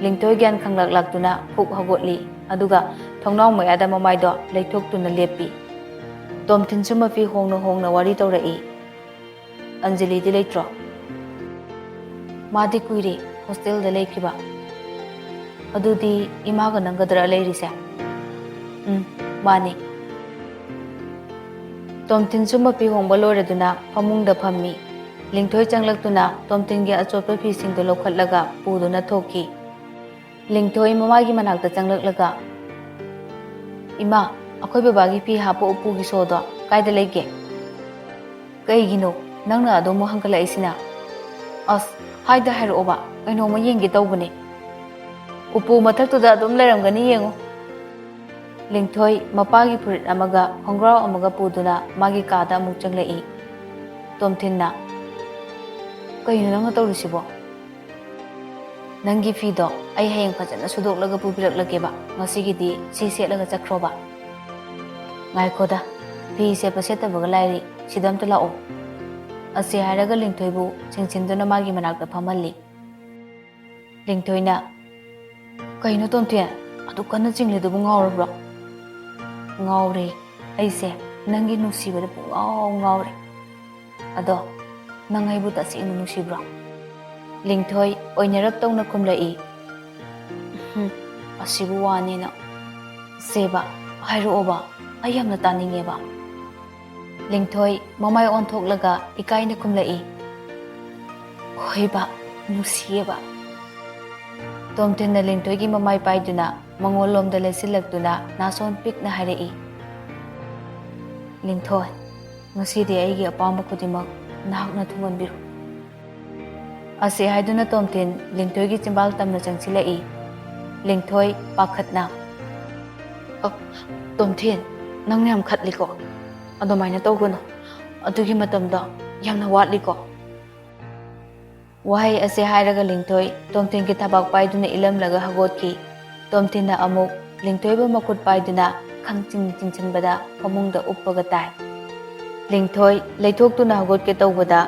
ꯂꯤꯡꯊꯣꯏ ꯒ꯭ꯌꯥꯟ ꯈꯪꯂꯛ ꯂꯥꯛꯇꯨꯅ ꯐꯨꯛ ꯍꯧꯒꯠꯂꯤ, ꯑꯗꯨꯒ ꯊꯣꯡꯅꯥꯎ ꯃꯌꯥꯗ ꯃꯃꯥꯏꯗꯣ ꯂꯩꯊꯣꯛꯇꯨꯅ ꯂꯦꯞꯄꯤ꯫ ꯇꯣꯝꯊꯤꯟꯁꯨ ꯃꯐꯤ ꯍꯣꯡꯅ ꯍꯣꯡꯅ ꯋꯥꯔꯤ ꯇꯧꯔꯛꯏ꯫ "ꯑꯟꯖꯂꯤꯗꯤ ꯂꯩꯇ꯭ꯔꯣ?" "ꯃꯥꯗꯤ ꯀꯨꯏꯔꯦ ꯍꯣꯁꯇꯦꯜꯗ ꯂꯩꯈꯤꯕ꯫" "ꯑꯗꯨꯗꯤ ꯏꯃꯥꯒ ꯅꯪꯒꯗ꯭ꯔꯥ ꯂꯩꯔꯤꯁꯦ?" "ꯎꯝ, ꯃꯥꯅꯤ꯫" ꯇꯣꯝꯊꯤꯟꯁꯨ ꯃꯐꯤ ꯍꯣꯡꯕ ꯂꯣꯏꯔꯗꯨꯅ ꯐꯃꯨꯡꯗ ꯐꯝꯃꯤ꯫ ꯂꯤꯡꯊꯣꯏ ꯆꯪꯂꯛꯇꯨꯅ ꯇꯣꯝꯊꯤꯟꯒꯤ ꯑꯆꯣꯠꯄ ꯐꯤꯁꯤꯡꯗꯨ ꯂꯧꯈꯠꯂꯒ ꯄꯨꯗꯨꯅ ꯊꯣꯛꯈꯤ꯫ ꯂꯤꯡꯊꯣꯏ ꯃꯃꯥꯒꯤ ꯃꯅꯥꯛꯇ ꯆꯪꯂꯛꯂꯒ, "ꯏꯃꯥ, ꯑꯩꯈꯣꯏ ꯕꯕꯥꯒꯤ ꯐꯤ ꯍꯥꯞꯄ ꯎꯄꯨꯒꯤ ꯁꯣꯗꯣ ꯀꯥꯏꯗ ꯂꯩꯒꯦ?" "ꯀꯩꯒꯤꯅꯣ ꯅꯪꯅ ꯑꯗꯨꯝ ꯍꯪꯒꯠꯂꯛꯏꯁꯤꯅ?" "ꯑꯁ, ꯍꯥꯏꯗ ꯍꯥꯏꯔꯛꯑꯣꯕ, ꯀꯩꯅꯣꯝꯃ ꯌꯦꯡꯒꯦ ꯇꯧꯕꯅꯦ꯫" "ꯎꯄꯨ ꯃꯊꯛꯇꯨꯗ ꯑꯗꯨꯝ ꯂꯩꯔꯝꯒꯅꯤ, ꯌꯦꯡꯉꯨ꯫" ꯂꯤꯡꯊꯣꯏ ꯃꯄꯥꯒꯤ ꯐꯨꯔꯤꯠ ꯑꯃꯒ ꯈꯣꯡꯒ꯭ꯔꯥꯎ ꯑꯃꯒ ꯄꯨꯗꯨꯅ ꯃꯥꯒꯤ ꯀꯥꯗ ꯑꯃꯨꯛ ꯆꯪꯂꯛꯏ꯫ ꯇꯣꯝꯊꯤꯟꯅ, "ꯀꯩꯅꯣ ꯅꯪꯅ ꯇꯧꯔꯤꯁꯤꯕꯣ?" "ꯅꯪꯒꯤ ꯐꯤꯗꯣ ꯑꯩ ꯍꯌꯦꯡ ꯐꯖꯅ ꯁꯨꯗꯣꯛꯂꯒ ꯄꯨꯕꯤꯔꯛꯂꯒꯦꯕ, ꯉꯁꯤꯒꯤꯗꯤ ꯁꯤ ꯁꯦꯠꯂꯒ ꯆꯠꯈ꯭ꯔꯣꯕ꯫" "ꯉꯥꯏꯈꯣꯗ, ꯐꯤ ꯁꯦꯠꯄ ꯁꯦꯠꯇꯕꯒ ꯂꯥꯏꯔꯤ, ꯁꯤꯗ ꯑꯝꯇ ꯂꯥꯛꯑꯣ꯫" ꯑꯁꯤ ꯍꯥꯏꯔꯒ ꯂꯤꯡꯊꯣꯏꯕꯨ ꯆꯤꯡꯁꯤꯟꯗꯨꯅ ꯃꯥꯒꯤ ꯃꯅꯥꯛꯇ ꯐꯝꯍꯜꯂꯤ꯫ ꯂꯤꯡꯊꯣꯏꯅ, "ꯀꯩꯅꯣ ꯇꯣꯝꯊꯤꯟ, ꯑꯗꯨꯛ ꯀꯟꯅ ꯆꯤꯡꯂꯤꯗꯨꯕꯨ ꯉꯥꯎꯔꯕ꯭ꯔꯣ?" "ꯉꯥꯎꯔꯦ꯫ ꯑꯩꯁꯦ ꯅꯪꯒꯤ ꯅꯨꯡꯁꯤꯕꯗ ꯄꯨꯡꯉꯥꯎ ꯉꯥꯎꯔꯦ꯫ ꯑꯗꯣ ꯅꯪ ꯑꯩꯕꯨ ꯇꯁꯦꯡꯅ ꯅꯨꯡꯁꯤꯕ꯭ꯔꯣ?" ꯂꯤꯡꯊꯣꯏ ꯑꯣꯏꯅꯔꯞ ꯇꯧꯅ ꯈꯨꯝꯂꯛꯏ꯫ "ꯎꯝ, ꯑꯁꯤꯕꯨ ꯋꯥꯅꯦꯅ꯫ ꯁꯦꯕ, ꯍꯥꯏꯔꯛꯑꯣꯕ, ꯑꯩ ꯌꯥꯝꯅ ꯇꯥꯅꯤꯡꯉꯦꯕ꯫" ꯂꯤꯡꯊꯣꯏ ꯃꯃꯥꯏ ꯑꯣꯟꯊꯣꯛꯂꯒ ꯏꯀꯥꯏꯅ ꯈꯨꯝꯂꯛꯏ꯫ "ꯍꯣꯏꯕ, ꯅꯨꯡꯁꯤꯌꯦꯕ꯫" ꯇꯣꯝꯊꯤꯟꯅ ꯂꯤꯡꯊꯣꯏꯒꯤ ꯃꯃꯥꯏ ꯄꯥꯏꯗꯨꯅ ꯃꯉꯣꯟꯂꯣꯝꯗ ꯂꯩꯁꯤꯜꯂꯛꯇꯨꯅ ꯅꯥꯁꯣꯟ ꯄꯤꯛꯅ ꯍꯥꯏꯔꯛꯏ꯫ "ꯂꯤꯡꯊꯣꯏ, ꯉꯁꯤꯗꯤ ꯑꯩꯒꯤ ꯑꯄꯥꯝꯕ ꯈꯨꯗꯤꯡꯃꯛ ꯅꯍꯥꯛꯅ ꯊꯨꯡꯍꯟꯕꯤꯔꯣ꯫" ꯑꯁꯤ ꯍꯥꯏꯗꯨꯅ ꯇꯣꯝꯊꯤꯟ ꯂꯤꯡꯊꯣꯏꯒꯤ ꯆꯤꯝꯕꯥꯜ ꯇꯝꯅ ꯆꯪꯁꯤꯜꯂꯛꯏ꯫ ꯂꯤꯡꯊꯣꯏ ꯄꯥꯈꯠꯅ, "ꯑ, ꯇꯣꯝꯊꯤꯟ, ꯅꯪ ꯌꯥꯝ ꯈꯠꯂꯤꯀꯣ? ꯑꯗꯨꯃꯥꯏꯅ ꯇꯧꯒꯅꯨ꯫ ꯑꯗꯨꯒꯤ ꯃꯇꯝꯗꯣ ꯌꯥꯝꯅ ꯋꯥꯠꯂꯤꯀꯣ?" ꯋꯥꯍꯩ ꯑꯁꯤ ꯍꯥꯏꯔꯒ ꯂꯤꯡꯊꯣꯏ ꯇꯣꯝꯊꯤꯟꯒꯤ ꯊꯕꯥꯛ ꯄꯥꯏꯗꯨꯅ ꯏꯜꯂꯝꯂꯒ ꯍꯧꯒꯠꯈꯤ꯫ ꯇꯣꯝꯊꯤꯟꯅ ꯑꯃꯨꯛ ꯂꯤꯡꯊꯣꯏꯕꯨ ꯃꯈꯨꯠ ꯄꯥꯏꯗꯨꯅ ꯈꯪꯆꯤꯡ ꯆꯤꯡꯁꯤꯟꯕꯗ ꯐꯃꯨꯡꯗ ꯎꯞꯄꯒ ꯇꯥꯏ꯫ ꯂꯤꯡꯊꯣꯏ ꯂꯩꯊꯣꯛꯇꯨꯅ ꯍꯧꯒꯠꯀꯦ ꯇꯧꯕꯗ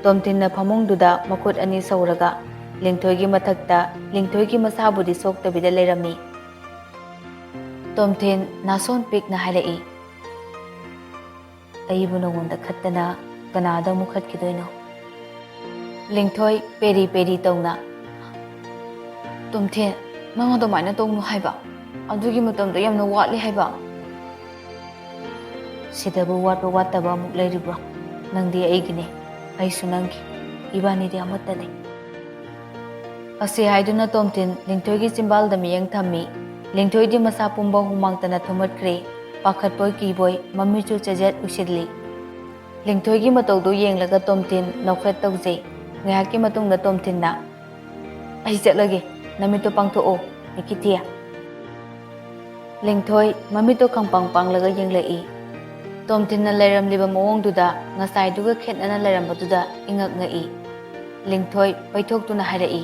ꯇꯣꯝꯊꯤꯟꯅ ꯐꯃꯨꯡꯗꯨꯗ ꯃꯈꯨꯠ ꯑꯅꯤ ꯁꯧꯔꯒ ꯂꯤꯡꯊꯣꯏꯒꯤ ꯃꯊꯛꯇ ꯂꯤꯡꯊꯣꯏꯒꯤ ꯃꯁꯥꯕꯨꯗꯤ ꯁꯣꯛꯇꯕꯤꯗ ꯂꯩꯔꯝꯃꯤ꯫ ꯇꯣꯝꯊꯤꯟ ꯅꯥꯁꯣꯟ ꯄꯤꯛꯅ ꯍꯥꯏꯔꯛꯏ, "ꯑꯩꯕꯨ ꯅꯉꯣꯟꯗ ꯈꯠꯇꯅ ꯀꯅꯥꯗ ꯑꯃꯨꯛ ꯈꯠꯈꯤꯗꯣꯏꯅꯣ?" ꯂꯤꯡꯊꯣꯏ ꯄꯦꯔꯤ ꯄꯦꯔꯤ ꯇꯧꯅ, "ꯇꯣꯝꯊꯤꯟ, ꯅꯪ ꯑꯗꯨꯃꯥꯏꯅ ꯇꯧꯅꯨ ꯍꯥꯏꯕ꯫ ꯑꯗꯨꯒꯤ ꯃꯇꯝꯗꯣ ꯌꯥꯝꯅ ꯋꯥꯠꯂꯤ ꯍꯥꯏꯕ꯫ ꯁꯤꯗꯕꯨ ꯋꯥꯠꯄ ꯋꯥꯠꯇꯕ ꯑꯃꯨꯛ ꯂꯩꯔꯤꯕ꯭ꯔꯣ? ꯅꯪꯗꯤ ꯑꯩꯒꯤꯅꯦ, ꯑꯩꯁꯨ ꯅꯪꯒꯤ꯫ ꯏꯕꯥꯅꯤꯗꯤ ꯑꯃꯠꯇꯅꯦ꯫" ꯑꯁꯤ ꯍꯥꯏꯗꯨꯅ ꯇꯣꯝꯊꯤꯟ ꯂꯤꯡꯊꯣꯏꯒꯤ ꯆꯤꯝꯕꯥꯜꯗ ꯃꯤꯠꯌꯦꯡ ꯊꯝꯃꯤ꯫ ꯂꯤꯡꯊꯣꯏꯗꯤ ꯃꯁꯥ ꯄꯨꯝꯕ ꯍꯨꯃꯥꯡꯇꯅ ꯊꯨꯝꯃꯠꯈ꯭ꯔꯦ꯫ ꯄꯥꯈꯠꯄꯣꯏ ꯀꯤꯕꯣꯏ ꯃꯃꯤꯠꯁꯨ ꯆꯦꯖꯦꯠ ꯎꯏꯁꯤꯜꯂꯤ꯫ ꯂꯤꯡꯊꯣꯏꯒꯤ ꯃꯇꯧꯗꯨ ꯌꯦꯡꯂꯒ ꯇꯣꯝꯊꯤꯟ ꯅꯣꯛꯐꯦꯠ ꯇꯧꯖꯩ꯫ ꯉꯥꯏꯍꯥꯛꯀꯤ ꯃꯇꯨꯡꯗ ꯇꯣꯝꯊꯤꯟꯅ, "ꯑꯩ ꯆꯠꯂꯒꯦ, ꯅꯃꯤꯠꯇꯣ ꯄꯥꯡꯊꯣꯛꯑꯣ, ꯃꯤꯀꯤꯊꯤ꯫" ꯂꯤꯡꯊꯣꯏ ꯃꯃꯤꯠꯇꯣ ꯈꯪꯄꯥꯡ ꯄꯥꯡꯂꯒ ꯌꯦꯡꯂꯛꯏ꯫ ꯇꯣꯝꯊꯤꯟꯅ ꯂꯩꯔꯝꯂꯤꯕ ꯃꯑꯣꯡꯗꯨꯗ ꯉꯁꯥꯏꯗꯨꯒ ꯈꯦꯠꯅꯅ ꯂꯩꯔꯝꯕꯗꯨꯗ ꯏꯉꯛ ꯉꯛꯏ꯫ ꯂꯤꯡꯊꯣꯏ ꯄꯩꯊꯣꯛꯇꯨꯅ ꯍꯥꯏꯔꯛꯏ,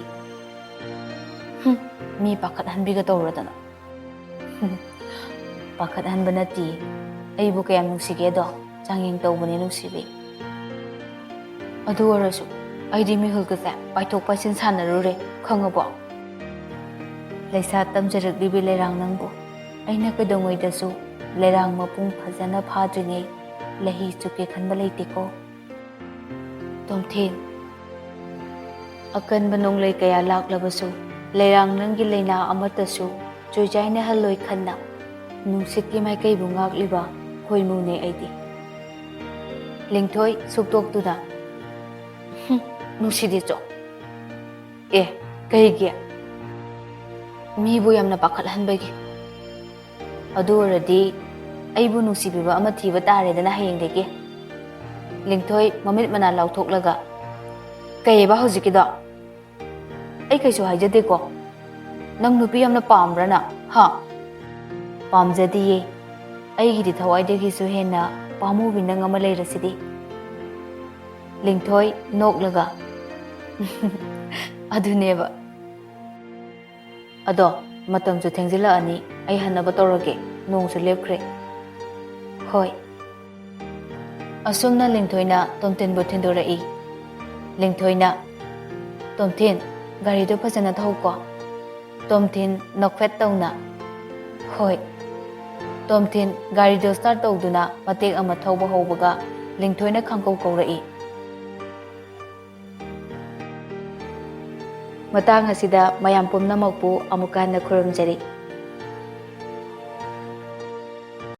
"ꯍꯨꯝ, ꯃꯤ ꯄꯥꯈꯠꯍꯟꯕꯤꯒ ꯇꯧꯔꯗꯅ꯫" "ꯄꯥꯈꯠꯍꯟꯕ ꯅꯠꯇꯦ, ꯑꯩꯕꯨ ꯀꯌꯥꯝ ꯅꯨꯡꯁꯤꯒꯦꯗꯣ ꯆꯥꯡꯌꯦꯡ ꯇꯧꯕꯅꯦ ꯅꯨꯡꯁꯤꯕꯤ꯫ ꯑꯗꯨ ꯑꯣꯏꯔꯁꯨ ꯑꯩꯗꯤ ꯃꯤꯍꯨꯜꯒꯁꯦ ꯄꯥꯏꯊꯣꯛ ꯄꯥꯏꯁꯤꯟ ꯁꯥꯟꯅꯔꯨꯔꯦ, ꯈꯪꯉꯕꯣ? ꯂꯩꯁꯥ ꯇꯝꯖꯔꯛꯂꯤꯕꯤ ꯂꯩꯔꯥꯡ ꯅꯪꯕꯨ ꯑꯩꯅ ꯀꯩꯗꯧꯉꯩꯗꯁꯨ ꯂꯩꯔꯥꯡ ꯃꯄꯨꯡ ꯐꯖꯅ ꯐꯥꯗ꯭ꯔꯤꯉꯩ ꯂꯩꯍꯤ ꯆꯨꯞꯀꯦ ꯈꯟꯕ ꯂꯩꯇꯦꯀꯣ꯫ ꯇꯣꯝꯊꯤꯟ, ꯑꯀꯟꯕ ꯅꯣꯡꯂꯩ ꯀꯌꯥ ꯂꯥꯛꯂꯕꯁꯨ ꯂꯩꯔꯥꯡ ꯅꯪꯒꯤ ꯂꯩꯅꯥ ꯑꯃꯠꯇꯁꯨ ꯆꯣꯏꯖꯥꯏꯅꯍꯜꯂꯣꯏ ꯈꯟꯅ ꯅꯨꯡꯁꯤꯠꯀꯤ ꯃꯥꯏꯀꯩꯕꯨ ꯉꯥꯛꯂꯤꯕ ꯈꯣꯏꯃꯨꯅꯦ ꯑꯩꯗꯤ꯫" ꯂꯤꯡꯊꯣꯏ ꯁꯨꯛꯇꯣꯛꯇꯨꯅ, "ꯍꯨꯝ, ꯅꯨꯡꯁꯤꯗꯦ ꯆꯣ꯫" "ꯑꯦ, ꯀꯩꯒꯤ?" "ꯃꯤꯕꯨ ꯌꯥꯝꯅ ꯄꯥꯈꯠꯍꯟꯕꯒꯤ꯫" "ꯑꯗꯨ ꯑꯣꯏꯔꯗꯤ ꯑꯩꯕꯨ ꯅꯨꯡꯁꯤꯕꯤꯕ ꯑꯃ ꯊꯤꯕ ꯇꯥꯔꯦꯗꯅ ꯍꯌꯦꯡꯗꯒꯤ꯫" ꯂꯤꯡꯊꯣꯏ ꯃꯃꯤꯠ ꯃꯅꯥ ꯂꯥꯎꯊꯣꯛꯂꯒ, ꯀꯩꯑꯕ ꯍꯧꯖꯤꯛꯀꯤꯗꯣ? ꯑꯩ ꯀꯩꯁꯨ ꯍꯥꯏꯖꯗꯦꯀꯣ꯫ ꯅꯪ ꯅꯨꯄꯤ ꯌꯥꯝꯅ ꯄꯥꯝꯕ꯭ꯔꯥ ꯅꯪ? ꯍꯥ? ꯄꯥꯝꯖꯗꯤꯌꯦ꯫ ꯑꯩꯒꯤꯗꯤ ꯊꯋꯥꯏꯗꯒꯤꯁꯨ ꯍꯦꯟꯅ ꯄꯥꯝꯃꯨꯕꯤ ꯅꯪ ꯑꯃ ꯂꯩꯔꯁꯤꯗꯤ꯫ ꯂꯤꯡꯊꯣꯏ ꯅꯣꯛꯂꯒ, ꯑꯗꯨꯅꯦꯕ꯫ ꯑꯗꯣ ꯃꯇꯝꯁꯨ ꯊꯦꯡꯖꯤꯜꯂꯛꯑꯅꯤ, ꯑꯩ ꯍꯟꯅꯕ ꯇꯧꯔꯒꯦ, ꯅꯣꯡꯁꯨ ꯂꯦꯞꯈ꯭ꯔꯦ꯫ ꯍꯣꯏ꯫ ꯑꯁꯨꯝꯅ ꯂꯤꯡꯊꯣꯏꯅ ꯇꯣꯝꯊꯤꯟꯕꯨ ꯊꯤꯟꯗꯣꯔꯛꯏ꯫ ꯂꯤꯡꯊꯣꯏꯅ, "ꯇꯣꯝꯊꯤꯟ, ꯒꯥꯔꯤꯗꯣ ꯐꯖꯅ ꯊꯧꯀꯣ꯫" ꯇꯣꯝꯊꯤꯟ ꯅꯣꯛꯐꯦꯠ ꯇꯧꯅ, "ꯍꯣꯏ꯫" ꯇꯣꯝꯊꯤꯟ ꯒꯥꯔꯤꯗꯣ ꯁ꯭ꯇꯥꯔꯠ ꯇꯧꯗꯨꯅ ꯃꯇꯦꯛ ꯑꯃ ꯊꯧꯕ ꯍꯧꯕꯒ ꯂꯤꯡꯊꯣꯏꯅ ꯈꯪꯀꯧ ꯀꯧꯔꯛꯏ꯫ ꯃꯇꯥꯡ ꯑꯁꯤꯗ ꯃꯌꯥꯝ ꯄꯨꯝꯅꯃꯛꯄꯨ ꯑꯃꯨꯛ ꯍꯟꯅ ꯈꯨꯔꯨꯝꯖꯔꯤ꯫